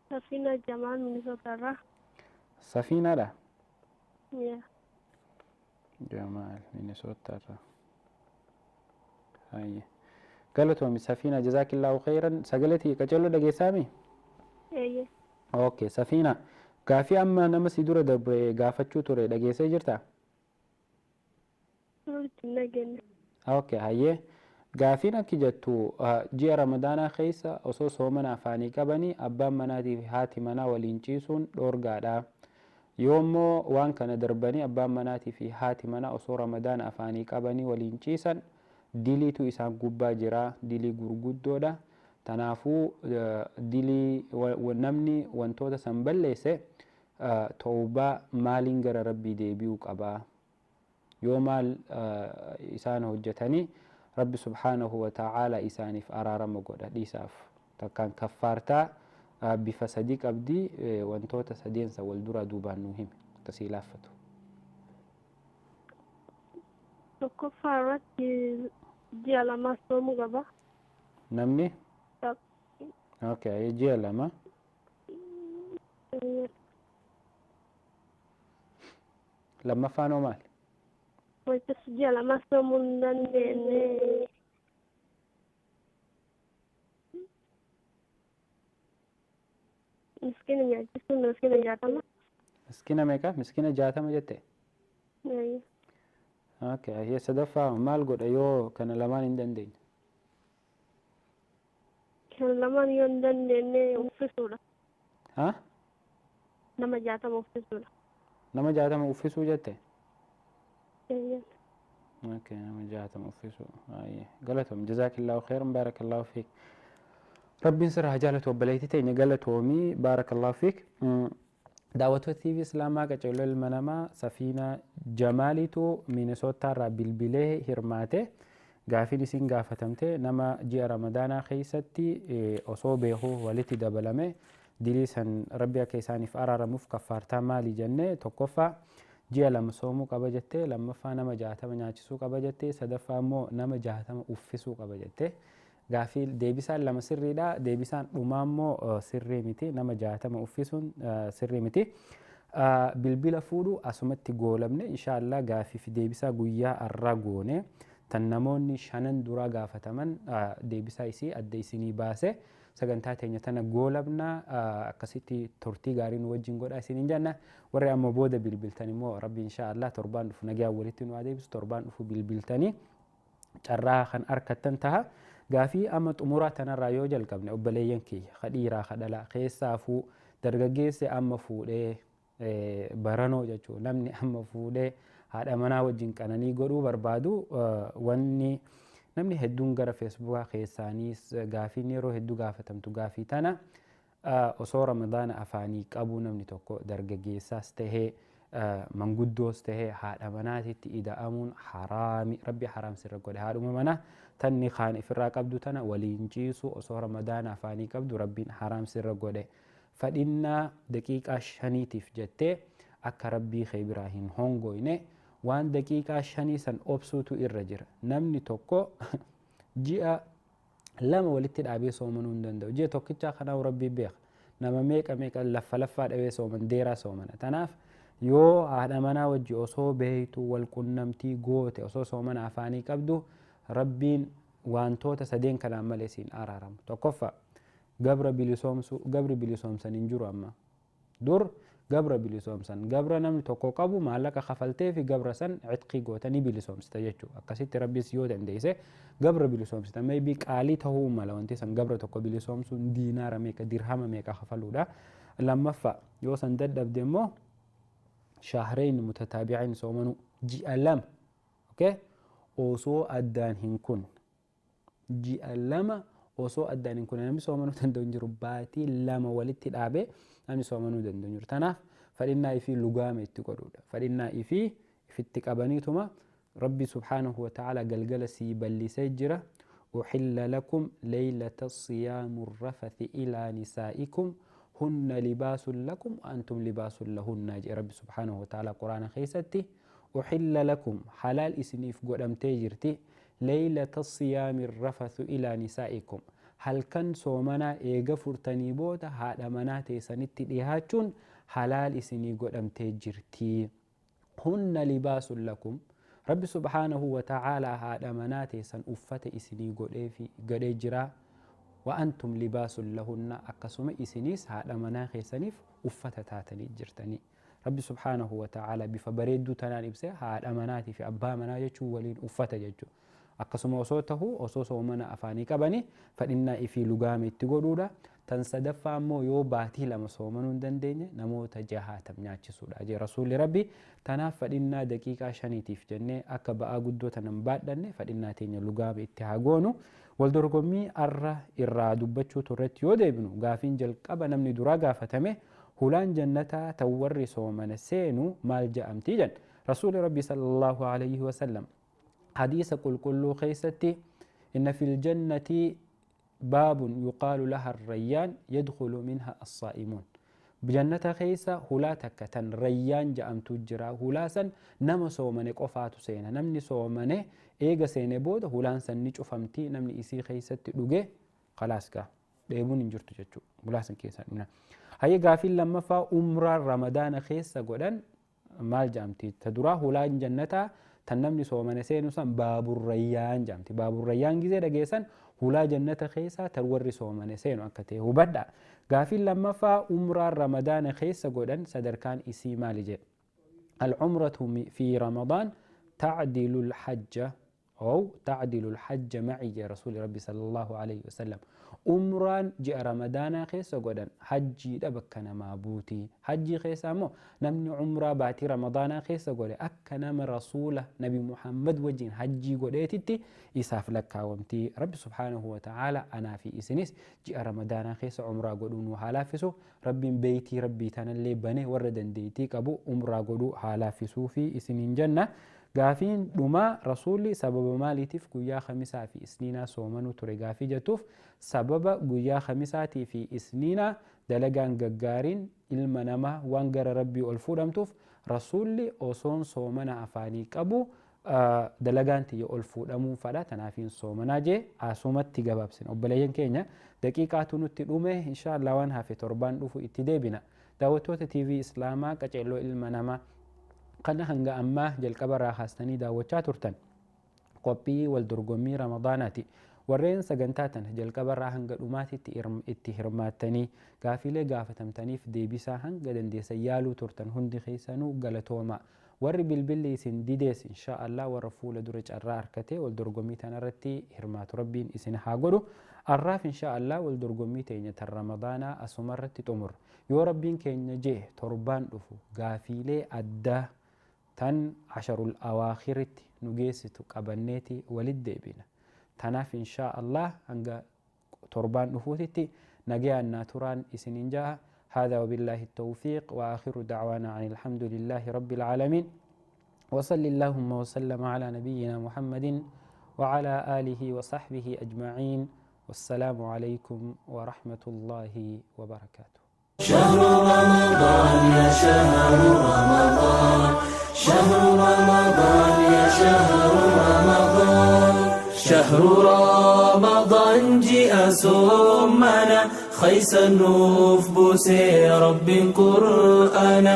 Safiina Jamaal Minisootarraa. Safiinaadha? Yeah. Jamaal Minisootarraa. Hayyee. Galatoomi Safiina jazaakillahu khairan sagalee tiyya qaceelloo dhageessaami? Eeyyee. Okay Safiina gaafii amma nama si dura dabre gaafachuu ture dhageessee jirtaa? Okay hayyee Gaafiin akki jettu ji'a Ramadaanaa keessa osoo soomana afaanii qabanii abbaan manaatii fi haati manaa waliin ciisuun dhoorgaadha. Yoo immoo waan kana darbanii abbaan manaatii fi haati manaa osoo Ramadaana afaanii qabanii waliin ciisan diliitu isaan gubbaa jira, dilii gurguddoodha. Tanaafuu dilii namni wantoota san balleesse tawbaa maaliin gara Rabbii deebi'uu qaba? Yoo maal isaan hojjetanii Rabbi subhaanahu wa ta'aala isaaniif araarama godha dhiisaaf. Takkaan kaffaartaa bifa sadii qabdi, wantoota sadeensa wal duraa duubaan nuu hime akkasii laaffatu. Tokkoffaa irratti ji'a 2 soomuu qaba. Namni? Okay, ji'a 2. Lammaffaan hoo maali? Wayita ji'a 2 soomuu hin dandeenye. Miskiina nyaachisuun miskiina 60. Miskiina meeqa? Miskiina 60 jette? Okay, sadaffaa maal godha yoo kana lamaan hin dandeenye? Kana lamaan yoo hin dandeenye uffisuudha. Ha? Nama 60 uffisuudha. Nama 60 uffisuu jette? Okay, nama 60 uffisuu. Galatoom, jazaakillaahu khairan, baarakallaahu fiik. Rabbiin sirraa jaalatu obboleettii teenya galatoomii, baarakallaahu fiik. Daawwattoota TV Islaamaa qaceeloo ilma namaa Safiinaa Jamaaliitu Minisootaa irraa bilbilee hirmaate. Gaafiin isin gaafatamte nama ji'a Ramadaanaa keessatti osoo beekuu walitti dabalame dilii san Rabbi akka isaaniif araaramuuf kaffaartaa maali jenne, tokkoffaa ji'a 2 soomuu qaba jette, lammaffaa nama 60 nyaachisuu qaba jette, sadaffaa immoo nama 60 uffisuu qaba jette. Gaafii deebisaan 2 sirriidha, deebisaan dhumaa immoo sirrii miti, nama 60 uffisuun sirrii miti. Bilbila fuudhu asumatti goolamne inshaallah gaafii fi deebisaa guyyaa har'aa goone tan namoonni 5 duraa gaafataman deebisaa isii adda isinii baase sagantaa teenya tana goolabna, akkasitti turtii gaarii nu wajjin godhaa isiniin jenna. Warri amma booda bilbiltan immoo Rabbi inshaallah torbaan dhufu nagaan walitti nu adeemsisu, torbaan dhufu bilbiltanii carraa kan argattan taha. Gaafii amma xumuraa tanarraa yoo jalqabne obboleeyyan kiyya ka dhiiraa ka dhalaa keessaafuu dargaggeessi amma fuudhee baranoo jechuudha, namni amma fuudhee haadha manaa wajjin qananii godhuu barbaadu, wanni namni hedduun gara feesbuukaa keessaaniis gaafiin yeroo hedduu gaafatamtu gaafii tana, osoo Ramadaana afaanii qabu namni tokko dargaggeessaas tahee manguddoos tahee haadha manaatitti ida'amuun haraami, Rabbi haraam sirra godhe. Haadhuma manaa tanni kaan ifirraa qabdu tana waliin ciisu osoo Ramadaana afaanii qabdu Rabbiin haraam sirra godhe. Fadhinnaa daqiiqaa 5tiif jettee akka Rabbii kee biraa hin hongoyne waan daqiiqaa 5 san obsuutu irra jira. Namni tokko ji'a 2 walitti dhaabee soomanuu hin danda'u. Ji'a tokkichaa kanaaf Rabbii beeka. Nama meeqa meeqa laffa laffaa dhabee sooman, deeraa soomana. Tanaaf yoo haadha manaa wajji osoo beektu wal qunnamtii goote osoo soomana afaanii qabdu Rabbiin wantoota sadeen kanaan malee siin araaramu. Tokkoffaa gabra bilisoomsuu, gabri bilisoomsan hin jiru amma. Dur gabra bilisoomsan, gabra namni tokko qabu maallaqa kafaltee fi gabra san itqii goota ni bilisoomsita jechuudha. Akkasitti Rabbis yoo dandeesse gabra bilisoomsita. Maybe qaalii ta'uu mala wanti san gabra tokko bilisoomsuun diinaara meeqa dirhama meeqa kafaluudha. Lammaffaa yoo san dadhabde immoo shahreyn mutataabi'iin soomanuu ji'a 2, okay, osoo addaan hin kunne ji'a 2 osoo addaan hin kunne namni soomanuu danda'u hin jiru. Baatii 2 walitti dhaabee namni soomanuu danda'u hin jiru. Tanaaf fadhinnaa ifii lugaama itti godhuudha. Fadhinnaa ifii ifitti qabaniituma Rabbi subhaanahu wa ta'aala galgala sii bal'isee jira. Uhilla lakum leylata siyaamu rafathi ilaa nisaa'ikum hunna libaasun lakum wa antum libaasun lahunna jedhe Rabbi subhaanahu wa ta'aala Quraana keessatti. Uhilla lakum halaal isiniif godhamtee jirti leylata siyaami rafathu ilaa nisaa'ikum, halkan soomanaa eega furtanii booda haadha manaa teessanitti dhihaachuun halaal isinii godhamtee jirti. Hunna libaasun lakum, Rabbi subhaanahu wa ta'aala haadha manaa teessan uffata isinii godhee jira. Wa antum libaasun lahunna, akkasuma isiniis haadha manaa keessaniif uffata taatanii jirtanii. Rabbi subhaanahu wa ta'aala bifa bareedduu tanaan ibsee haadha manaatii fi abbaa manaa jechuun waliin uffata jechuudha. Akkasuma osoo tahu osoo soomana afaanii qabanii fadhinnaa ifii lugaama itti godhuudha. Tan sadaffaa immoo yoo baatii 2 soomanuu hin dandeenye namoota 60 nyaachisuudha jee Rasuulli Rabbi. Tanaaf fadhinnaa daqiiqaa 5tiif jennee akka ba'aa guddoo tana hin baadhanne fadhinnaa teenya lugaama itti haa goonu. Wal dorgommii arra irraa dubbachuu turretti yoo deebinu gaafiin jalqaba namni duraa gaafatame hulaan jannataa tan warri soomana seenu maal ja'amti jan. Rasuulli Rabbi sallallahu alayhi wasallam hadiisa qulqulluu keessatti inna fil jannati baabun yuqaalu laha arrayyaan yadkhulu minha as-saa'imuun. Jannata keessa hulaa takka tan rayyaan ja'amtu jira. Hulaa san nama soomane qofaatu seena. Namni soomane eega seene booda hulaan san ni cufamti. Namni isii keessatti dhuge khalaas gaa dheebuun hin jirtu jechuudha. Hulaa san keessa dhugna. Hayya gaafiin lammaffaa umraan ramadaana keessa godhan maal ja'amti? Ta duraa hulaan jannataa tan namni soomane seenu san baaburrayyaan ja'amti. Baaburrayyaan gizee dhageessan hulaa jannata keessaa tan warri soomane seenu akka ta'e hubadha. Gaafiin lammaffaa umraan ramadaana keessa godhan sadarkaan isii maali jedhe? Al-umratu fi ramadaan ta'dilu al-hajja أو تعدل الحج معي يا رسول ربي صلى الله عليه وسلم. عمران جاء رمضان خيس قدن حجي دبكنا ما بوتي حجي خيس مو نمني عمره باتي رمضان خيس قدن أكنا من رسوله نبي محمد وجين حجي قديتي إساف لك ومتي رب سبحانه وتعالى أنا في إسنس جاء رمضان خيس عمره قدون وحلافسو ربي بيتي ربي تنلي بني وردن ديتي كبو عمره قدو حلافسو في إسنين جنة. Gaafiin dhumaa rasuulli sababa maaliitiif guyyaa khamisaa fi isniinaa soomanuu ture gaafii jettuuf sababa guyyaa khamisaatii fi isniinaa dalagaan gaggaariin ilma namaa waan gara rabbii ol fuudhamtuuf rasuulli osoon soomana afaanii qabu dalagaan tiyya ol fuudhamuu fadha tanaafiin soomanaa jee asumatti gabaabsina. Obboleeyyan keenya daqiiqaatu nutti dhume inshaallah waan hafe torbaan dhufu itti deebina. Daawwattoota TV Islaamaa qaceelloo ilma namaa kana hanga ammaa jalqaba irraa kaastanii daawwachaa turtan qophii wal dorgommii ramadaanaati. Warreen sagantaa tana jalqaba irraa hanga dhumaatitti itti hirmaattanii gaafiilee gaafatamtaniif deebisaa hanga dandeessan yaaluu turtan hundi keessanuu galatooma. Warri bilbilli isin didees insha Allah warra fuula dura carraa harkatee wal dorgommii tanarratti hirmaatu rabbiin isin haa godhu. Arraaf insha Allah wal dorgommii teenya tan ramadaanaa asumarratti xumurra. Yoo rabbiin keenya jee torbaan dhufu gaafiilee addaa tan asharul awaakhiritti nu geessitu qabanneeti walit deebina. Tanaaf insha Allah hanga torbaan dhufuutitti nagayaan naa turaan isinin ja'a. هذا وبالله التوفيق وآخر دعوانا عن الحمد لله رب العالمين وصل اللهم وسلم على نبينا محمد وعلى آله وصحبه أجمعين والسلام عليكم ورحمة الله وبركاته. شهر رمضان يا شهر رمضان شهر رمضان يا شهر رمضان شهر رمضان جاء سمنا خيس النوف بوسي رب قرآنا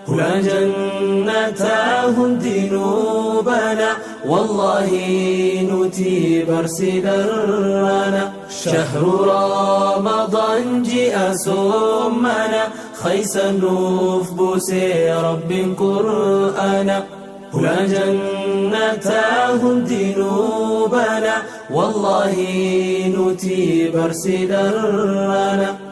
هنا جنتاه ذنوبنا والله نتي برسدرنا شهر رمضان جاء سمنا خيس النوف بوسي رب قرآنا هنا جنتاه ذنوبنا والله نتي برسدرنا.